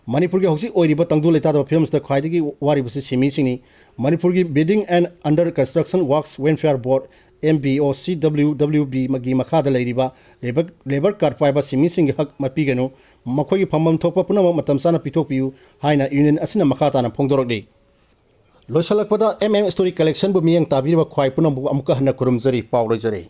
ꯃꯅꯤꯄꯨꯔꯒꯤ ꯍꯧꯖꯤꯛ ꯑꯣꯏꯔꯤꯕ ꯇꯪꯗꯨ ꯂꯩꯇꯥꯗꯕ ꯐꯤꯕꯝꯁꯤꯗ ꯈ꯭ꯋꯥꯏꯗꯒꯤ ꯋꯥꯔꯤꯕꯁꯤ ꯁꯤꯟꯃꯤꯁꯤꯡꯅꯤ꯫ ꯃꯅꯤꯄꯨꯔꯒꯤ Building and Under Construction Works Welfare Board, M B O C W W B ꯒꯤ ꯃꯈꯥꯗ ꯂꯩꯔꯤꯕ labour, labour card ꯄꯥꯏꯕ ꯁꯤꯟꯃꯤꯁꯤꯡꯒꯤ ꯍꯛ ꯃꯠꯄꯤꯒꯅꯨ꯫ ꯃꯈꯣꯏꯒꯤ ꯐꯪꯐꯝ ꯊꯣꯛꯄ ꯄꯨꯝꯅꯃꯛ ꯃꯇꯝ ꯆꯥꯅ ꯄꯤꯊꯣꯛꯄꯤꯌꯨ ꯍꯥꯏꯅ union ꯑꯁꯤꯅ ꯃꯈꯥ ꯇꯥꯅ ꯐꯣꯡꯗꯣꯔꯛꯂꯤ꯫ ꯂꯣꯏꯁꯤꯜꯂꯛꯄꯗ M M Story Collectionꯕꯨ ꯃꯤꯠꯌꯦꯡ ꯇꯥꯕꯤꯔꯤꯕ ꯈ꯭ꯋꯥꯏ ꯄꯨꯝꯅꯃꯛꯄꯨ ꯑꯃꯨꯛꯀ ꯍꯟꯅ ꯈꯨꯔꯨꯝꯖꯔꯤ, ꯄꯥꯎ ꯂꯣꯏꯖꯔꯦ꯫